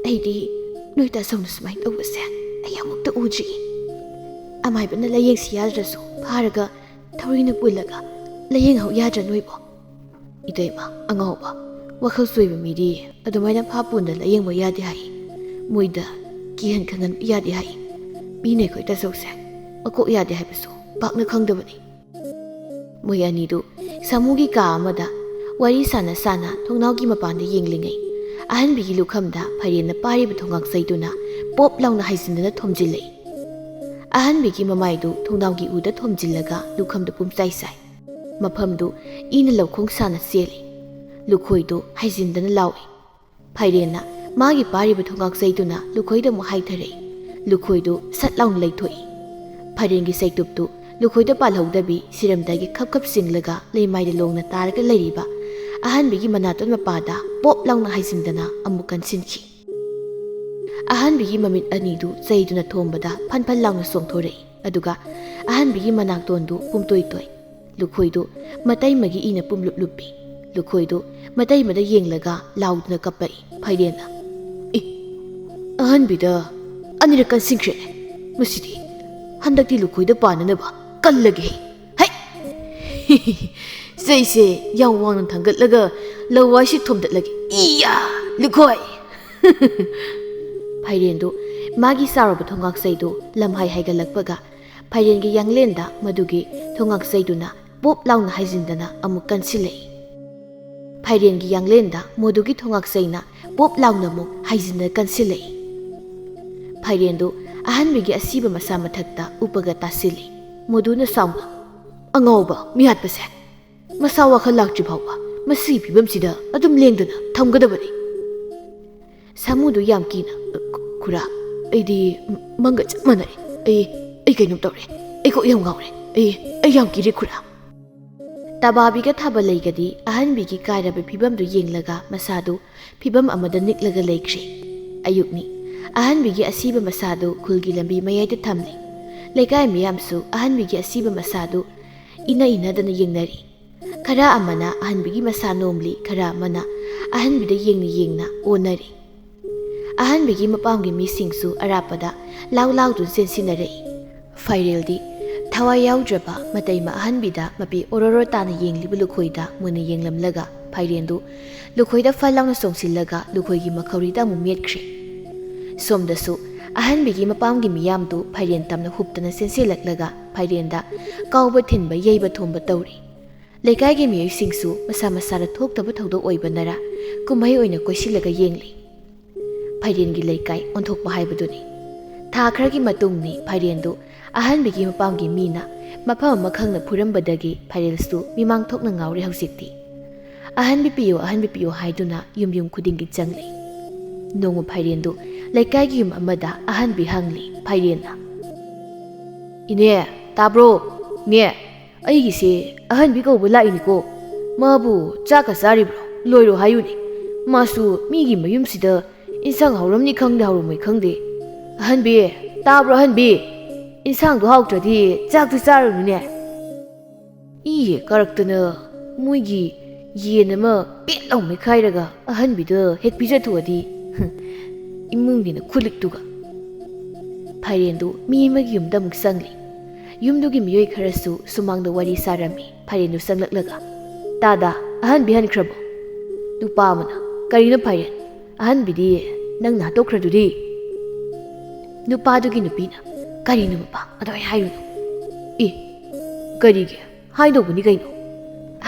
ꯑꯩꯗꯤ ꯅꯣꯏ ꯇꯥꯆꯧꯅ ꯁꯨꯃꯥꯏꯅ ꯇꯧꯕꯁꯦ ꯑꯩ ꯑꯃꯨꯛꯇ ꯎꯗ꯭ꯔꯤ꯫ ꯑꯃꯥꯏꯕꯅ ꯂꯥꯏꯌꯦꯡꯁꯤ ꯌꯥꯗ꯭ꯔꯁꯨ ꯐꯥꯔꯒ ꯊꯧꯔꯤꯅ ꯄꯨꯜꯂꯒ ꯂꯥꯏꯌꯦꯡꯍꯧ ꯌꯥꯗ꯭ꯔꯥ ꯅꯣꯏꯕꯣ?" "ꯏꯇꯩꯃ ꯑꯉꯥꯎꯕ, ꯋꯥꯈꯜ ꯆꯣꯏꯕ ꯃꯤꯗꯤ ꯑꯗꯨꯃꯥꯏꯅ ꯐꯥ ꯄꯨꯟꯗ ꯂꯥꯏꯌꯦꯡꯕ ꯌꯥꯗꯦ ꯍꯥꯏ꯫ ꯃꯣꯏꯗ ꯀꯤꯍꯟ ꯈꯪꯍꯟꯕ ꯌꯥꯗꯦ ꯍꯥꯏ꯫ ꯃꯤꯅ ꯑꯩꯈꯣꯏ ꯇꯥꯆꯧꯁꯦ ꯃꯀꯣꯛ ꯌꯥꯗꯦ ꯍꯥꯏꯕꯁꯨ ꯄꯥꯛꯅ ꯈꯪꯗꯕꯅꯤ꯫" ꯃꯣꯏ ꯑꯅꯤꯗꯨ ꯁꯥꯃꯨꯒꯤ ꯀꯥ ꯑꯃꯗ ꯋꯥꯔꯤ ꯁꯥꯟꯅ ꯁꯥꯟꯅ ꯊꯣꯡꯅꯥꯎꯒꯤ ꯃꯄꯥꯟꯗ ꯌꯦꯡꯂꯤꯉꯩ, ꯑꯍꯟꯕꯤꯒꯤ ꯂꯨꯈꯝꯗ ꯐꯩꯔꯦꯟꯅ ꯄꯥꯏꯔꯤꯕ ꯊꯣꯡꯉꯥꯛꯆꯩꯗꯨꯅ ꯄꯣꯞ ꯂꯥꯎꯅ ꯍꯥꯏꯖꯤꯟꯗꯨꯅ ꯊꯣꯝꯖꯤꯜꯂꯛꯏ꯫ ꯑꯍꯟꯕꯤꯒꯤ ꯃꯃꯥꯏꯗꯨ ꯊꯣꯡꯅꯥꯎꯒꯤ ꯎꯗ ꯊꯣꯝꯖꯤꯜꯂꯒ ꯂꯨꯈꯝꯗ ꯄꯨꯝꯆꯥꯏ ꯆꯥꯏ꯫ ꯃꯐꯝꯗꯨ ꯏꯅ ꯂꯧꯈꯣꯡ ꯁꯥꯅ ꯆꯦꯜꯂꯤ꯫ ꯂꯨꯈꯣꯏꯗꯨ ꯍꯥꯏꯖꯤꯟꯗꯅ ꯂꯥꯎꯏ꯫ ꯐꯩꯔꯦꯟꯅ ꯃꯥꯒꯤ ꯄꯥꯏꯔꯤꯕ ꯊꯣꯡꯉꯥꯛꯆꯩꯗꯨꯅ ꯂꯨꯈꯣꯏꯗ ꯑꯃꯨꯛ ꯍꯥꯏꯊꯔꯛꯏ꯫ ꯂꯨꯈꯣꯏꯗꯨ ꯁꯠ ꯂꯥꯎꯅ ꯂꯩꯊꯣꯛꯏ꯫ ꯐꯩꯔꯦꯟꯒꯤ ꯆꯩꯇꯨꯞꯇꯨ ꯂꯨꯈꯣꯏꯗ ꯄꯥꯜꯍꯧꯗꯕꯤ ꯁꯤꯔꯝꯗꯥꯏꯒꯤ ꯈꯞ ꯈꯞ ꯆꯤꯡꯂꯒ ꯂꯩꯃꯥꯏꯗ ꯂꯣꯡꯅ ꯇꯥꯔꯒ ꯂꯩꯔꯤꯕ ꯑꯍꯟꯕꯤꯒꯤ ꯃꯅꯥꯇꯣꯟ ꯃꯄꯥꯗ ꯄꯣꯞ ꯂꯥꯎꯅ ꯍꯥꯏꯖꯤꯟꯗꯅ ꯑꯃꯨꯛ ꯀꯟꯁꯤꯟꯈꯤ꯫ ꯑꯍꯟꯕꯤꯒꯤ ꯃꯃꯤꯠ ꯑꯅꯤꯗꯨ ꯆꯩꯗꯨꯅ ꯊꯣꯝꯕꯗ ꯐꯟ ꯐꯟ ꯂꯥꯎꯅ ꯆꯣꯡꯊꯣꯔꯛꯏ꯫ ꯑꯗꯨꯒ ꯑꯍꯟꯕꯤꯒꯤ ꯃꯅꯥꯇꯣꯟꯗꯨ ꯄꯨꯝꯇꯣꯏ ꯇꯣꯏ꯫ ꯂꯨꯈꯣꯏꯗꯨ ꯃꯇꯩꯃꯒꯤ ꯏꯅ ꯄꯨꯝꯂꯨꯞ ꯂꯨꯞꯄꯤ꯫ ꯂꯨꯈꯣꯏꯗꯨ ꯃꯇꯩꯃꯗ ꯌꯦꯡꯂꯒ ꯂꯥꯎꯗꯨꯅ ꯀꯞꯄꯛꯏ꯫ ꯐꯥꯏꯔꯦꯟꯅ, "ꯑꯦ, ꯑꯍꯟꯕꯤꯗ ꯑꯅꯤꯔꯛ ꯀꯟꯁꯤꯟꯈ꯭ꯔꯦꯅꯦ꯫ ꯃꯁꯤꯗꯤ ꯍꯟꯗꯛꯇꯤ ꯂꯨꯈꯣꯏꯗ ꯄꯥꯟꯅꯅꯕ ꯀꯜꯂꯒꯦ꯫ ꯍꯩ!" ꯆꯩꯁꯦ ꯌꯥꯝ ꯋꯥꯡꯅ ꯊꯥꯡꯒꯠꯂꯒ ꯂꯋꯥꯏꯁꯤ ꯊꯣꯝꯗꯠꯂꯒꯦ꯫ ꯏꯌꯥ! ꯂꯨꯈꯣꯏ! ꯐꯥꯏꯔꯦꯟꯗꯨ ꯃꯥꯒꯤ ꯆꯥꯎꯔꯕ ꯊꯣꯡꯒꯥꯛꯆꯩꯗꯨ ꯂꯝꯍꯥꯏ ꯍꯥꯏꯒꯠꯂꯛꯄꯒ ꯐꯥꯏꯔꯦꯟꯒꯤ ꯌꯥꯡꯂꯦꯟꯗ ꯃꯗꯨꯒꯤ ꯊꯣꯡꯒꯥꯛꯆꯩꯗꯨꯅ ꯄꯣꯞ ꯂꯥꯎꯅ ꯍꯥꯏꯖꯤꯟꯗꯅ ꯑꯃꯨꯛ ꯀꯟꯁꯤꯜꯂꯛꯏ꯫ ꯐꯥꯏꯔꯦꯟꯒꯤ ꯌꯥꯡꯂꯦꯟꯗ ꯃꯗꯨꯒꯤ ꯊꯣꯡꯒꯥꯛꯆꯩꯅ ꯄꯣꯞ ꯂꯥꯎꯅ ꯑꯃꯨꯛ ꯍꯥꯏꯖꯤꯟꯅ ꯀꯟꯁꯤꯜꯂꯛꯏ꯫ ꯐꯥꯏꯔꯦꯟꯗꯨ ꯑꯍꯟꯕꯤꯒꯤ ꯑꯁꯤꯕ ꯃꯁꯥ ꯃꯊꯛꯇ ꯎꯞꯄꯒ ꯇꯥꯁꯤꯜꯂꯤ꯫ ꯃꯗꯨꯅ ꯁꯥꯎꯅ, "ꯑꯉꯥꯎꯕ ꯃꯤꯍꯥꯠꯄꯁꯦ! ꯃꯁꯥ ꯋꯥꯈꯜ ꯂꯥꯛꯇ꯭ꯔꯤ ꯐꯥꯎꯕ ꯃꯁꯤꯒꯤ ꯐꯤꯕꯝꯁꯤꯗ ꯑꯗꯨꯝ ꯂꯦꯡꯗꯅ ꯊꯝꯒꯗꯕꯅꯤ꯫" ꯁꯥꯃꯨꯗꯨ ꯌꯥꯝ ꯀꯤꯅ, "ꯈꯨꯔꯥ, ꯑꯩꯗꯤ ꯃꯪꯒ ꯆꯞ ꯃꯥꯟꯅꯔꯦ꯫ ꯑꯩ, ꯑꯩ ꯀꯩꯅꯣꯝ ꯇꯧꯔꯦ꯫ ꯑꯩ ꯀꯣꯛ ꯌꯥꯝ ꯉꯥꯎꯔꯦ꯫ ꯑꯩ, ꯑꯩ ꯌꯥꯝ ꯀꯤꯔꯦ ꯈꯨꯔꯥ꯫" ꯇꯕꯥꯕꯤꯒ ꯊꯥꯕꯂꯩꯒꯗꯤ ꯑꯍꯟꯕꯤꯒꯤ ꯀꯥꯏꯔꯕ ꯐꯤꯕꯝꯗꯨ ꯌꯦꯡꯂꯒ ꯃꯁꯥꯗꯨ ꯐꯤꯕꯝ ꯑꯃꯗ ꯅꯤꯛꯂꯒ ꯂꯩꯈ꯭ꯔꯦ꯫ ꯑꯌꯨꯛꯅꯤ꯫ ꯑꯍꯟꯕꯤꯒꯤ ꯑꯁꯤꯕ ꯃꯁꯥꯗꯨ ꯈꯨꯜꯒꯤ ꯂꯝꯕꯤ ꯃꯌꯥꯏꯗ ꯊꯝꯂꯤ꯫ ꯂꯩꯀꯥꯏ ꯃꯤꯌꯥꯝꯁꯨ ꯑꯍꯟꯕꯤꯒꯤ ꯑꯁꯤꯕ ꯃꯁꯥꯗꯨ ꯏꯅ ꯏꯅꯗꯅ ꯌꯦꯡꯅꯔꯤ꯫ ꯈꯔ ꯑꯃꯅ ꯑꯍꯟꯕꯤꯒꯤ ꯃꯁꯥ ꯅꯣꯝꯂꯤ, ꯈꯔ ꯑꯃꯅ ꯑꯍꯟꯕꯤꯗ ꯌꯦꯡꯅ ꯌꯦꯡꯅ ꯑꯣꯟꯅꯔꯤ꯫ ꯑꯍꯟꯕꯤꯒꯤ ꯃꯄꯥꯝꯒꯤ ꯃꯤꯁꯤꯡꯁꯨ ꯑꯔꯥꯞꯄꯗ ꯂꯥꯎ ꯂꯥꯎꯗꯨꯅ ꯆꯦꯟꯁꯤꯟꯅꯔꯛꯏ꯫ ꯐꯥꯏꯔꯦꯜꯗꯤ ꯊꯋꯥꯏ ꯌꯥꯎꯗ꯭ꯔꯕ ꯃꯇꯩꯃ ꯑꯍꯟꯕꯤꯗ ꯃꯄꯤ ꯑꯣꯔꯣꯔꯣ ꯇꯥꯅ ꯌꯦꯡꯂꯤꯕ ꯂꯨꯈꯣꯏꯗ ꯃꯨꯟꯅ ꯌꯦꯡꯂꯝꯂꯒ ꯐꯥꯏꯔꯦꯟꯗꯨ ꯂꯨꯈꯣꯏꯗ ꯐꯠ ꯂꯥꯎꯅ ꯆꯣꯡꯁꯤꯜꯂꯒ ꯂꯨꯈꯣꯏꯒꯤ ꯃꯈꯧꯔꯤꯗ ꯑꯃꯨꯛ ꯃꯦꯠꯈ꯭ꯔꯦ꯫ ꯁꯣꯝꯗꯁꯨ ꯑꯍꯟꯕꯤꯒꯤ ꯃꯄꯥꯝꯒꯤ ꯃꯤꯌꯥꯝꯗꯨ ꯐꯥꯏꯔꯦꯟ ꯇꯝꯅ ꯍꯨꯞꯇꯅ ꯆꯦꯟꯁꯤꯜꯂꯛꯂꯒ ꯐꯥꯏꯔꯦꯟꯗ ꯀꯥꯎꯕ ꯊꯤꯟꯕ, ꯌꯩꯕ ꯊꯣꯝꯕ ꯇꯧꯔꯤ꯫ ꯂꯩꯀꯥꯏꯒꯤ ꯃꯤꯑꯣꯏꯁꯤꯡꯁꯨ ꯃꯁꯥ ꯃꯁꯥꯗ ꯊꯣꯛꯇꯕ ꯊꯧꯗꯣꯛ ꯑꯣꯏꯕꯅꯔ ꯀꯨꯝꯍꯩ ꯑꯣꯏꯅ ꯀꯣꯏꯁꯤꯜꯂꯒ ꯌꯦꯡꯂꯤ꯫ ꯐꯥꯏꯔꯦꯟꯒꯤ ꯂꯩꯀꯥꯏ ꯑꯣꯟꯊꯣꯛꯄ ꯍꯥꯏꯕꯗꯨꯅꯤ꯫ ꯊꯥ ꯈꯔꯒꯤ ꯃꯇꯨꯡꯅꯤ ꯐꯥꯏꯔꯦꯟꯗꯨ ꯑꯍꯟꯕꯤꯒꯤ ꯃꯄꯥꯝꯒꯤ ꯃꯤꯅ ꯃꯐꯝ ꯑꯃ ꯈꯪꯅ ꯐꯨꯔꯝꯕꯗꯒꯤ ꯐꯥꯏꯔꯦꯜꯁꯨ ꯃꯤꯃꯥꯡ ꯊꯣꯛꯅ ꯉꯥꯎꯔꯦ ꯍꯧꯖꯤꯛꯇꯤ꯫ "ꯑꯍꯟꯕꯤ ꯄꯤꯌꯨ, ꯑꯍꯟꯕꯤ ꯄꯤꯌꯨ" ꯍꯥꯏꯗꯨꯅ ꯌꯨꯝ ꯌꯨꯝ ꯈꯨꯗꯤꯡꯒꯤ ꯆꯪꯂꯤ꯫ ꯅꯣꯡꯃ ꯐꯥꯏꯔꯦꯟꯗꯨ ꯂꯩꯀꯥꯏꯒꯤ ꯌꯨꯝ ꯑꯃꯗ ꯑꯍꯟꯕꯤ ꯍꯪꯂꯤ꯫ ꯐꯥꯏꯔꯦꯟꯅ, "ꯏꯅꯦ, ꯇꯥꯕ꯭ꯔꯣ? ꯏꯅꯦ, ꯑꯩꯒꯤꯁꯦ ꯑꯍꯟꯕꯤ ꯀꯧꯕ ꯂꯥꯛꯏꯅꯤꯀꯣ꯫ ꯃꯥꯕꯨ ꯆꯥꯛꯀ ꯆꯥꯔꯤꯕ꯭ꯔꯣ? ꯂꯣꯏꯔꯣ ꯍꯥꯏꯌꯨꯅꯦ꯫ ꯃꯥꯁꯨ ꯃꯤꯒꯤ ꯃꯌꯨꯝꯁꯤꯗ ꯏꯟꯁꯥꯡ ꯍꯥꯎꯔꯝꯅꯤ ꯈꯪꯗꯦ, ꯍꯥꯎꯔꯝꯃꯣꯏ ꯈꯪꯗꯦ꯫ ꯑꯍꯟꯕꯤ, ꯇꯥꯕ꯭ꯔꯣ ꯑꯍꯟꯕꯤ? ꯏꯟꯁꯥꯡꯗꯣ ꯍꯥꯎꯇ꯭ꯔꯗꯤ ꯆꯥꯛꯇꯤ ꯆꯥꯔꯨꯅꯨꯅꯦ꯫ ꯏ ꯍꯦꯛ ꯀꯥꯔꯛꯇꯅ ꯃꯣꯏꯒꯤ ꯌꯦꯟ ꯑꯃ ꯄꯦꯠ ꯂꯥꯎ ꯃꯦꯠꯈꯥꯏꯔꯒ ꯑꯍꯟꯕꯤꯗ ꯍꯦꯛ ꯄꯤꯖꯊꯣꯛꯑꯗꯤ, ꯏꯃꯨꯡꯒꯤꯅ ꯈꯨꯂꯤꯛꯇꯨꯒ꯫ ꯐꯥꯏꯔꯦꯟꯗꯨ ꯃꯤ ꯑꯃꯒꯤ ꯌꯨꯝꯗ ꯑꯃꯨꯛ ꯆꯪꯂꯤ꯫ ꯌꯨꯝꯗꯨꯒꯤ ꯃꯤꯑꯣꯏ ꯈꯔꯁꯨ ꯁꯨꯃꯥꯡꯗ ꯋꯥꯔꯤ ꯁꯥꯔꯝꯃꯤ꯫ ꯐꯥꯏꯔꯦꯟꯗꯨ ꯆꯪꯂꯛꯂꯒ, "ꯇꯥꯗꯥ, ꯑꯍꯟꯕꯤ ꯍꯟꯈ꯭ꯔꯕꯣ?" ꯅꯨꯄꯥ ꯑꯃꯅ, "ꯀꯔꯤꯅꯣ ꯐꯥꯏꯔꯦꯟ? ꯑꯍꯟꯕꯤꯗꯤ ꯅꯪꯅ ꯍꯥꯠꯇꯣꯛꯈ꯭ꯔꯗꯨꯗꯤ?" ꯅꯨꯄꯥꯗꯨꯒꯤ ꯅꯨꯄꯤꯅ, "ꯀꯔꯤꯅꯣ ꯃꯄꯥ, ꯑꯗꯨꯃꯥꯏꯅ ꯍꯥꯏꯔꯨꯅꯨ"꯫ "ꯑꯦ, ꯀꯔꯤꯒꯤ? ꯍꯥꯏꯗꯧꯕꯅꯤ ꯀꯩꯅꯣ꯫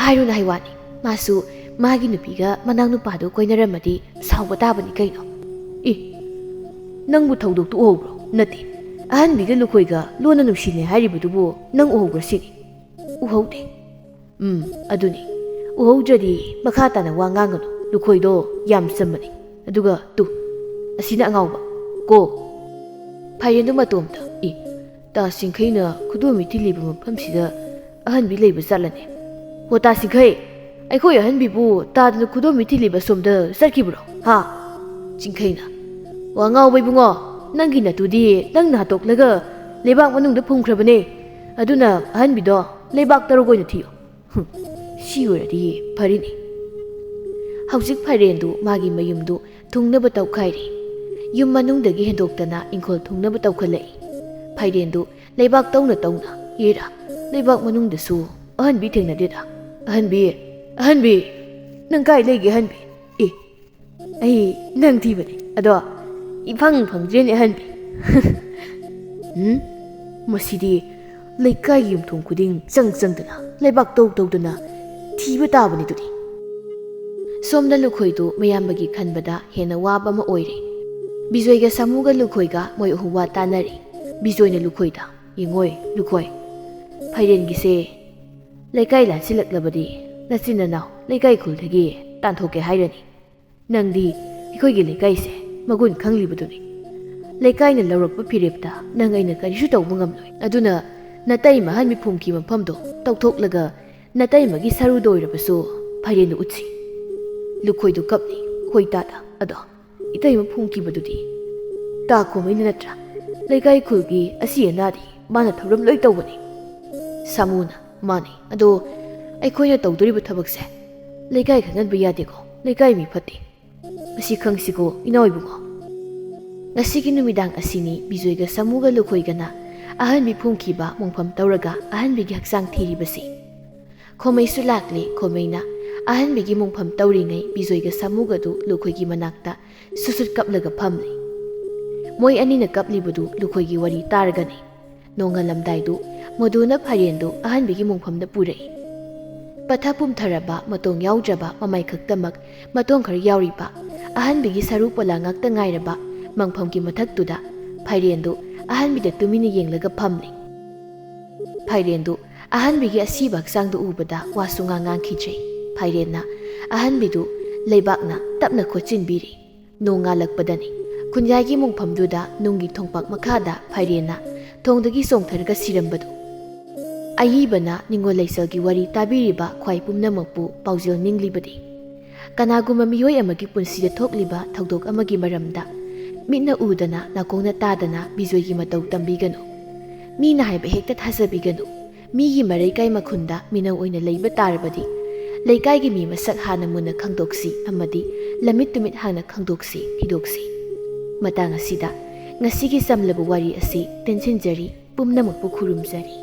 ꯍꯥꯏꯔꯨꯅꯨ ꯍꯥꯏ ꯋꯥꯅꯤ꯫ ꯃꯥꯁꯨ ꯃꯥꯒꯤ ꯅꯨꯄꯤꯒ ꯃꯅꯥꯎ ꯅꯨꯄꯥꯗꯣ ꯀꯣꯏꯅꯔꯝꯃꯗꯤ ꯁꯥꯎꯕ ꯇꯥꯕꯅꯤ ꯀꯩꯅꯣ꯫ ꯑꯦ, ꯅꯪꯕꯨ ꯊꯧꯗꯣꯛꯇꯨ ꯎꯍꯧꯕ꯭ꯔꯣ? ꯅꯠꯇꯦ, ꯑꯍꯟꯕꯤꯒ ꯂꯨꯈꯣꯏꯒ ꯂꯣꯟꯅ ꯅꯨꯡꯁꯤꯅꯩ ꯍꯥꯏꯔꯤꯕꯗꯨꯕꯨ ꯅꯪ ꯎꯍꯧꯕ꯭ꯔꯥ ꯁꯤꯅꯤ?" "ꯎꯍꯧꯗꯦ"꯫ "ꯎꯝ, ꯑꯗꯨꯅꯤ꯫ ꯎꯍꯧꯗ꯭ꯔꯗꯤ ꯃꯈꯥ ꯇꯥꯅ ꯋꯥ ꯉꯥꯡꯒꯅꯨ꯫ ꯂꯨꯈꯣꯏꯗꯣ ꯌꯥꯝ ꯆꯝꯕꯅꯤ꯫ ꯑꯗꯨꯒ ꯇꯨ, ꯑꯁꯤꯅ ꯑꯉꯥꯎꯕ꯫ ꯀꯣ"꯫ ꯐꯥꯏꯔꯦꯟꯗꯨ ꯃꯇꯣꯝꯇ, "ꯑꯦ, ꯇꯥ ꯆꯤꯡꯈꯩꯅ ꯈꯨꯗꯣꯝꯕꯤ ꯊꯤꯜꯂꯤꯕ ꯃꯐꯝꯁꯤꯗ ꯑꯍꯟꯕꯤ ꯂꯩꯕ ꯖꯥꯠꯂꯅꯦ? ꯍꯣ ꯇꯥ ꯆꯤꯡꯈꯩ, ꯑꯩꯈꯣꯏ ꯑꯍꯟꯕꯤꯕꯨ ꯇꯥꯗꯅ ꯈꯨꯗꯣꯝꯕꯤ ꯊꯤꯜꯂꯤꯕ ꯑꯁꯣꯝꯗ ꯆꯠꯈꯤꯕ꯭ꯔꯣ? ꯍꯥ?" ꯆꯤꯡꯈꯩꯅ, "ꯋꯥ ꯉꯥꯎꯕ ꯏꯕꯨꯡꯉꯣ, ꯅꯪꯒꯤ ꯅꯠꯇꯨꯗꯤ ꯅꯪꯅ ꯍꯥꯠꯇꯣꯛꯂꯒ ꯂꯩꯕꯥꯛ ꯃꯅꯨꯡꯗ ꯐꯨꯝꯈ꯭ꯔꯕꯅꯦ꯫ ꯑꯗꯨꯅ ꯑꯍꯟꯕꯤꯗꯣ ꯂꯩꯕꯥꯛ ꯇꯔꯨꯛ ꯑꯣꯏꯅ ꯊꯤꯌꯨ"꯫ ꯍꯨꯝ, ꯁꯤ ꯑꯣꯏꯔꯗꯤ ꯐꯔꯤꯅꯤ꯫ ꯍꯧꯖꯤꯛ ꯐꯥꯏꯔꯦꯟꯗꯨ ꯃꯥꯒꯤ ꯃꯌꯨꯝꯗꯨ ꯊꯨꯡꯅꯕ ꯇꯧꯈꯥꯏꯔꯤ꯫ ꯌꯨꯝ ꯃꯅꯨꯡꯗꯒꯤ ꯍꯦꯟꯗꯣꯛꯇꯅ ꯏꯪꯈꯣꯜ ꯊꯨꯡꯅꯕ ꯇꯧꯈꯠꯂꯛꯏ꯫ ꯐꯥꯏꯔꯦꯟꯗꯨ ꯂꯩꯕꯥꯛ ꯇꯧꯅ ꯇꯧꯅ, "ꯌꯦꯔꯥ, ꯂꯩꯕꯥꯛ ꯃꯅꯨꯡꯗꯁꯨ ꯑꯍꯟꯕꯤ ꯊꯦꯡꯅꯗꯦꯗ꯫ ꯑꯍꯟꯕꯤ, ꯑꯍꯟꯕꯤ, ꯅꯪ ꯀꯥꯏ ꯂꯩꯒꯦ ꯑꯍꯟꯕꯤ? ꯑꯦ, ꯑꯩ ꯅꯪ ꯊꯤꯕꯅꯦ, ꯑꯗꯣ ꯏꯐꯪ ꯐꯪꯗ꯭ꯔꯦꯅꯦ ꯑꯍꯟꯕꯤ"꯫ ꯎꯝ? ꯃꯁꯤꯗꯤ ꯂꯩꯀꯥꯏꯒꯤ ꯌꯨꯝꯊꯣꯡ ꯈꯨꯗꯤꯡ ꯆꯪ ꯆꯪꯗꯅ, ꯂꯩꯕꯥꯛ ꯇꯧ ꯇꯧꯗꯅ ꯊꯤꯕ ꯇꯥꯕꯅꯤ ꯑꯗꯨꯗꯤ꯫ ꯁꯣꯝꯗ ꯂꯨꯈꯣꯏꯗꯨ ꯃꯌꯥꯝꯕꯒꯤ ꯈꯟꯕꯗ ꯍꯦꯟꯅ ꯋꯥꯕ ꯑꯃ ꯑꯣꯏꯔꯦ꯫ ꯕꯤꯖꯣꯏꯒ ꯁꯥꯃꯨꯒ ꯂꯨꯈꯣꯏꯒ ꯃꯣꯏ ꯑꯍꯨꯝ ꯋꯥ ꯇꯥꯅꯔꯤ꯫ ꯕꯤꯖꯣꯏꯅ ꯂꯨꯈꯣꯏꯗ, "ꯌꯦꯡꯉꯣꯏ ꯂꯨꯈꯣꯏ, ꯐꯥꯏꯔꯦꯟꯒꯤꯁꯦ ꯂꯩꯀꯥꯏ ꯂꯥꯟꯁꯤꯜꯂꯛꯂꯕꯗꯤ ꯅꯆꯤꯟ ꯅꯅꯥꯎ ꯂꯩꯀꯥꯏ ꯈꯨꯜꯗꯒꯤ ꯇꯥꯟꯊꯣꯛꯀꯦ ꯍꯥꯏꯔꯅꯤ꯫ ꯅꯪꯗꯤ ꯑꯩꯈꯣꯏꯒꯤ ꯂꯩꯀꯥꯏꯁꯦ ꯃꯒꯨꯟ ꯈꯪꯂꯤꯕꯗꯨꯅꯤ꯫ ꯂꯩꯀꯥꯏꯅ ꯂꯧꯔꯛꯄ ꯐꯤꯔꯦꯞꯇ ꯅꯪ ꯑꯩꯅ ꯀꯔꯤꯁꯨ ꯇꯧꯕ ꯉꯝꯂꯣꯏ꯫ ꯑꯗꯨꯅ ꯅꯇꯩꯃ ꯑꯍꯟꯕꯤ ꯐꯨꯝꯈꯤ ꯃꯐꯝꯗꯣ ꯇꯧꯊꯣꯛꯂꯒ "ꯅꯇꯩꯃꯒꯤ ꯁꯔꯨꯗ ꯑꯣꯏꯔꯕꯁꯨ ꯐꯥꯏꯔꯦꯟꯗꯨ ꯎꯠꯁꯤ꯫ ꯂꯨꯈꯣꯏꯗꯨ ꯀꯞꯂꯤ꯫ ꯍꯣꯏ ꯇꯥꯗ, ꯑꯗꯣ ꯏꯇꯩꯃ ꯐꯨꯝꯈꯤꯕꯗꯨꯗꯤ ꯇꯥ ꯈꯣꯃꯩꯅ ꯅꯠꯇ꯭ꯔꯥ? ꯂꯩꯀꯥꯏ ꯈꯨꯜꯒꯤ ꯑꯁꯤ ꯑꯅꯥꯗꯤ ꯃꯥꯅ ꯊꯧꯔꯝ ꯂꯣꯏ ꯇꯧꯕꯅꯤ"꯫ ꯁꯥꯃꯨꯅ, "ꯃꯥꯅꯤ, ꯑꯗꯣ ꯑꯩꯈꯣꯏꯅ ꯇꯧꯗꯣꯔꯤꯕ ꯊꯕꯛꯁꯦ ꯂꯩꯀꯥꯏ ꯈꯪꯍꯟꯕ ꯌꯥꯗꯦꯀꯣ, ꯂꯩꯀꯥꯏ ꯃꯤ ꯐꯠꯇꯦ"꯫ "ꯑꯁꯤ ꯈꯪꯁꯤꯀꯣ ꯏꯅꯥꯎ ꯏꯕꯨꯡꯉꯣ꯫ ꯉꯁꯤꯒꯤ ꯅꯨꯃꯤꯗꯥꯡ ꯑꯁꯤꯅꯤ ꯕꯤꯖꯣꯏꯒ ꯁꯥꯃꯨꯒ ꯂꯨꯈꯣꯏꯒꯅ ꯑꯍꯟꯕꯤ ꯐꯨꯝꯈꯤꯕ ꯃꯣꯡꯐꯝ ꯇꯧꯔꯒ ꯑꯍꯟꯕꯤꯒꯤ ꯍꯛꯆꯥꯡ ꯊꯤꯔꯤꯕꯁꯤ"꯫ ꯈꯣꯃꯩꯁꯨ ꯂꯥꯛꯂꯦ꯫ ꯈꯣꯃꯩꯅ ꯑꯍꯟꯕꯤꯒꯤ ꯃꯣꯡꯐꯝ ꯇꯧꯔꯤꯉꯩ ꯕꯤꯖꯣꯏꯒ ꯁꯥꯃꯨꯒꯗꯨ ꯂꯨꯈꯣꯏꯒꯤ ꯃꯅꯥꯛꯇ ꯁꯨꯠ ꯁꯨꯠ ꯀꯞꯂꯒ ꯐꯝꯂꯤ꯫ ꯃꯣꯏ ꯑꯅꯤꯅ ꯀꯞꯂꯤꯕꯗꯨ ꯂꯨꯈꯣꯏꯒꯤ ꯋꯥꯔꯤ ꯇꯥꯔꯒꯅꯤ꯫ ꯅꯣꯡꯉꯥꯜꯂꯝꯗꯥꯏꯗꯨ ꯃꯗꯨꯅ ꯐꯥꯏꯔꯦꯟꯗꯨ ꯑꯍꯟꯕꯤꯒꯤ ꯃꯣꯡꯐꯝꯗ ꯄꯨꯔꯛꯏ꯫ ꯄꯠꯊ ꯄꯨꯝꯊꯔꯕ, ꯃꯇꯣꯡ ꯌꯥꯎꯗ꯭ꯔꯕ, ꯃꯃꯥꯏ ꯈꯛꯇꯃꯛ ꯃꯇꯣꯡ ꯈꯔ ꯌꯥꯎꯔꯤꯕ, ꯑꯍꯟꯕꯤꯒꯤ ꯁꯔꯨ ꯄꯣꯂꯥ ꯉꯥꯛꯇ ꯉꯥꯏꯔꯕ ꯃꯪꯐꯝꯒꯤ ꯃꯊꯛꯇꯨꯗ ꯐꯥꯏꯔꯦꯟꯗꯨ ꯑꯍꯟꯕꯤꯗ ꯇꯨꯃꯤꯟꯅ ꯌꯦꯡꯂꯒ ꯐꯝꯂꯤ꯫ ꯐꯥꯏꯔꯦꯟꯗꯨ ꯑꯍꯟꯕꯤꯒꯤ ꯑꯁꯤꯕ ꯍꯛꯆꯥꯡꯗꯨ ꯎꯕꯗ ꯋꯥꯁꯨ ꯉꯥꯡ ꯉꯥꯡꯈꯤꯗ꯭ꯔꯦ꯫ ꯐꯥꯏꯔꯦꯟꯅ ꯑꯍꯟꯕꯤꯗꯨ ꯂꯩꯕꯥꯛꯅ ꯇꯞꯅ ꯈꯣꯠꯆꯤꯟꯕꯤꯔꯤ꯫ ꯅꯣꯡꯉꯥꯜꯂꯛꯄꯗꯅꯤ꯫ ꯈꯨꯟꯌꯥꯏꯒꯤ ꯃꯣꯡꯐꯝꯗꯨꯗ ꯅꯨꯡꯒꯤ ꯊꯣꯡꯄꯥꯛ ꯃꯈꯥꯗ ꯐꯥꯏꯔꯦꯟꯅ ꯊꯣꯡꯗꯒꯤ ꯆꯣꯡꯊꯔꯒ ꯁꯤꯔꯝꯕꯗꯨ꯫ ꯑꯏꯕꯅ ꯅꯤꯡꯉꯣꯜ ꯂꯩꯆꯜꯒꯤ ꯋꯥꯔꯤ ꯇꯥꯕꯤꯔꯤꯕ ꯈ꯭ꯋꯥꯏ ꯄꯨꯝꯅꯃꯛꯄꯨ ꯄꯥꯎꯖꯦꯜ ꯅꯤꯡꯂꯤꯕꯅꯤ꯫ ꯀꯅꯥꯒꯨꯝꯕ ꯃꯤꯑꯣꯏ ꯑꯃꯒꯤ ꯄꯨꯟꯁꯤꯗ ꯊꯣꯛꯂꯤꯕ ꯊꯧꯗꯣꯛ ꯑꯃꯒꯤ ꯃꯔꯝꯗ ꯃꯤꯠꯅ ꯎꯗꯅ, ꯅꯥꯀꯣꯡꯅ ꯇꯥꯗꯅ ꯕꯤꯖꯣꯏꯒꯤ ꯃꯇꯧ ꯇꯝꯕꯤꯒꯅꯨ꯫ ꯃꯤꯅ ꯍꯥꯏꯕ ꯍꯦꯛꯇ ꯊꯥꯖꯕꯤꯒꯅꯨ꯫ ꯃꯤꯒꯤ ꯃꯔꯩꯀꯥꯏ ꯃꯈꯨꯟꯗ ꯃꯤꯅꯧ ꯑꯣꯏꯅ ꯂꯩꯕ ꯇꯥꯔꯕꯗꯤ, ꯂꯩꯀꯥꯏꯒꯤ ꯃꯤ ꯃꯁꯛ ꯍꯥꯟꯅ ꯃꯨꯟꯅ ꯈꯪꯗꯣꯛꯁꯤ ꯑꯃꯗꯤ ꯂꯝꯃꯤꯠ ꯇꯨꯃꯤꯠ ꯍꯥꯟꯅ ꯈꯪꯗꯣꯛꯁꯤ, ꯊꯤꯗꯣꯛꯁꯤ꯫ ꯃꯇꯥꯡ ꯑꯁꯤꯗ ꯉꯁꯤꯒꯤ ꯆꯝꯂꯕ ꯋꯥꯔꯤ ꯑꯁꯤ ꯇꯦꯟꯁꯤꯟꯖꯔꯤ꯫ ꯄꯨꯝꯅꯃꯛꯄꯨ ꯈꯨꯔꯨꯝꯖꯔꯤ꯫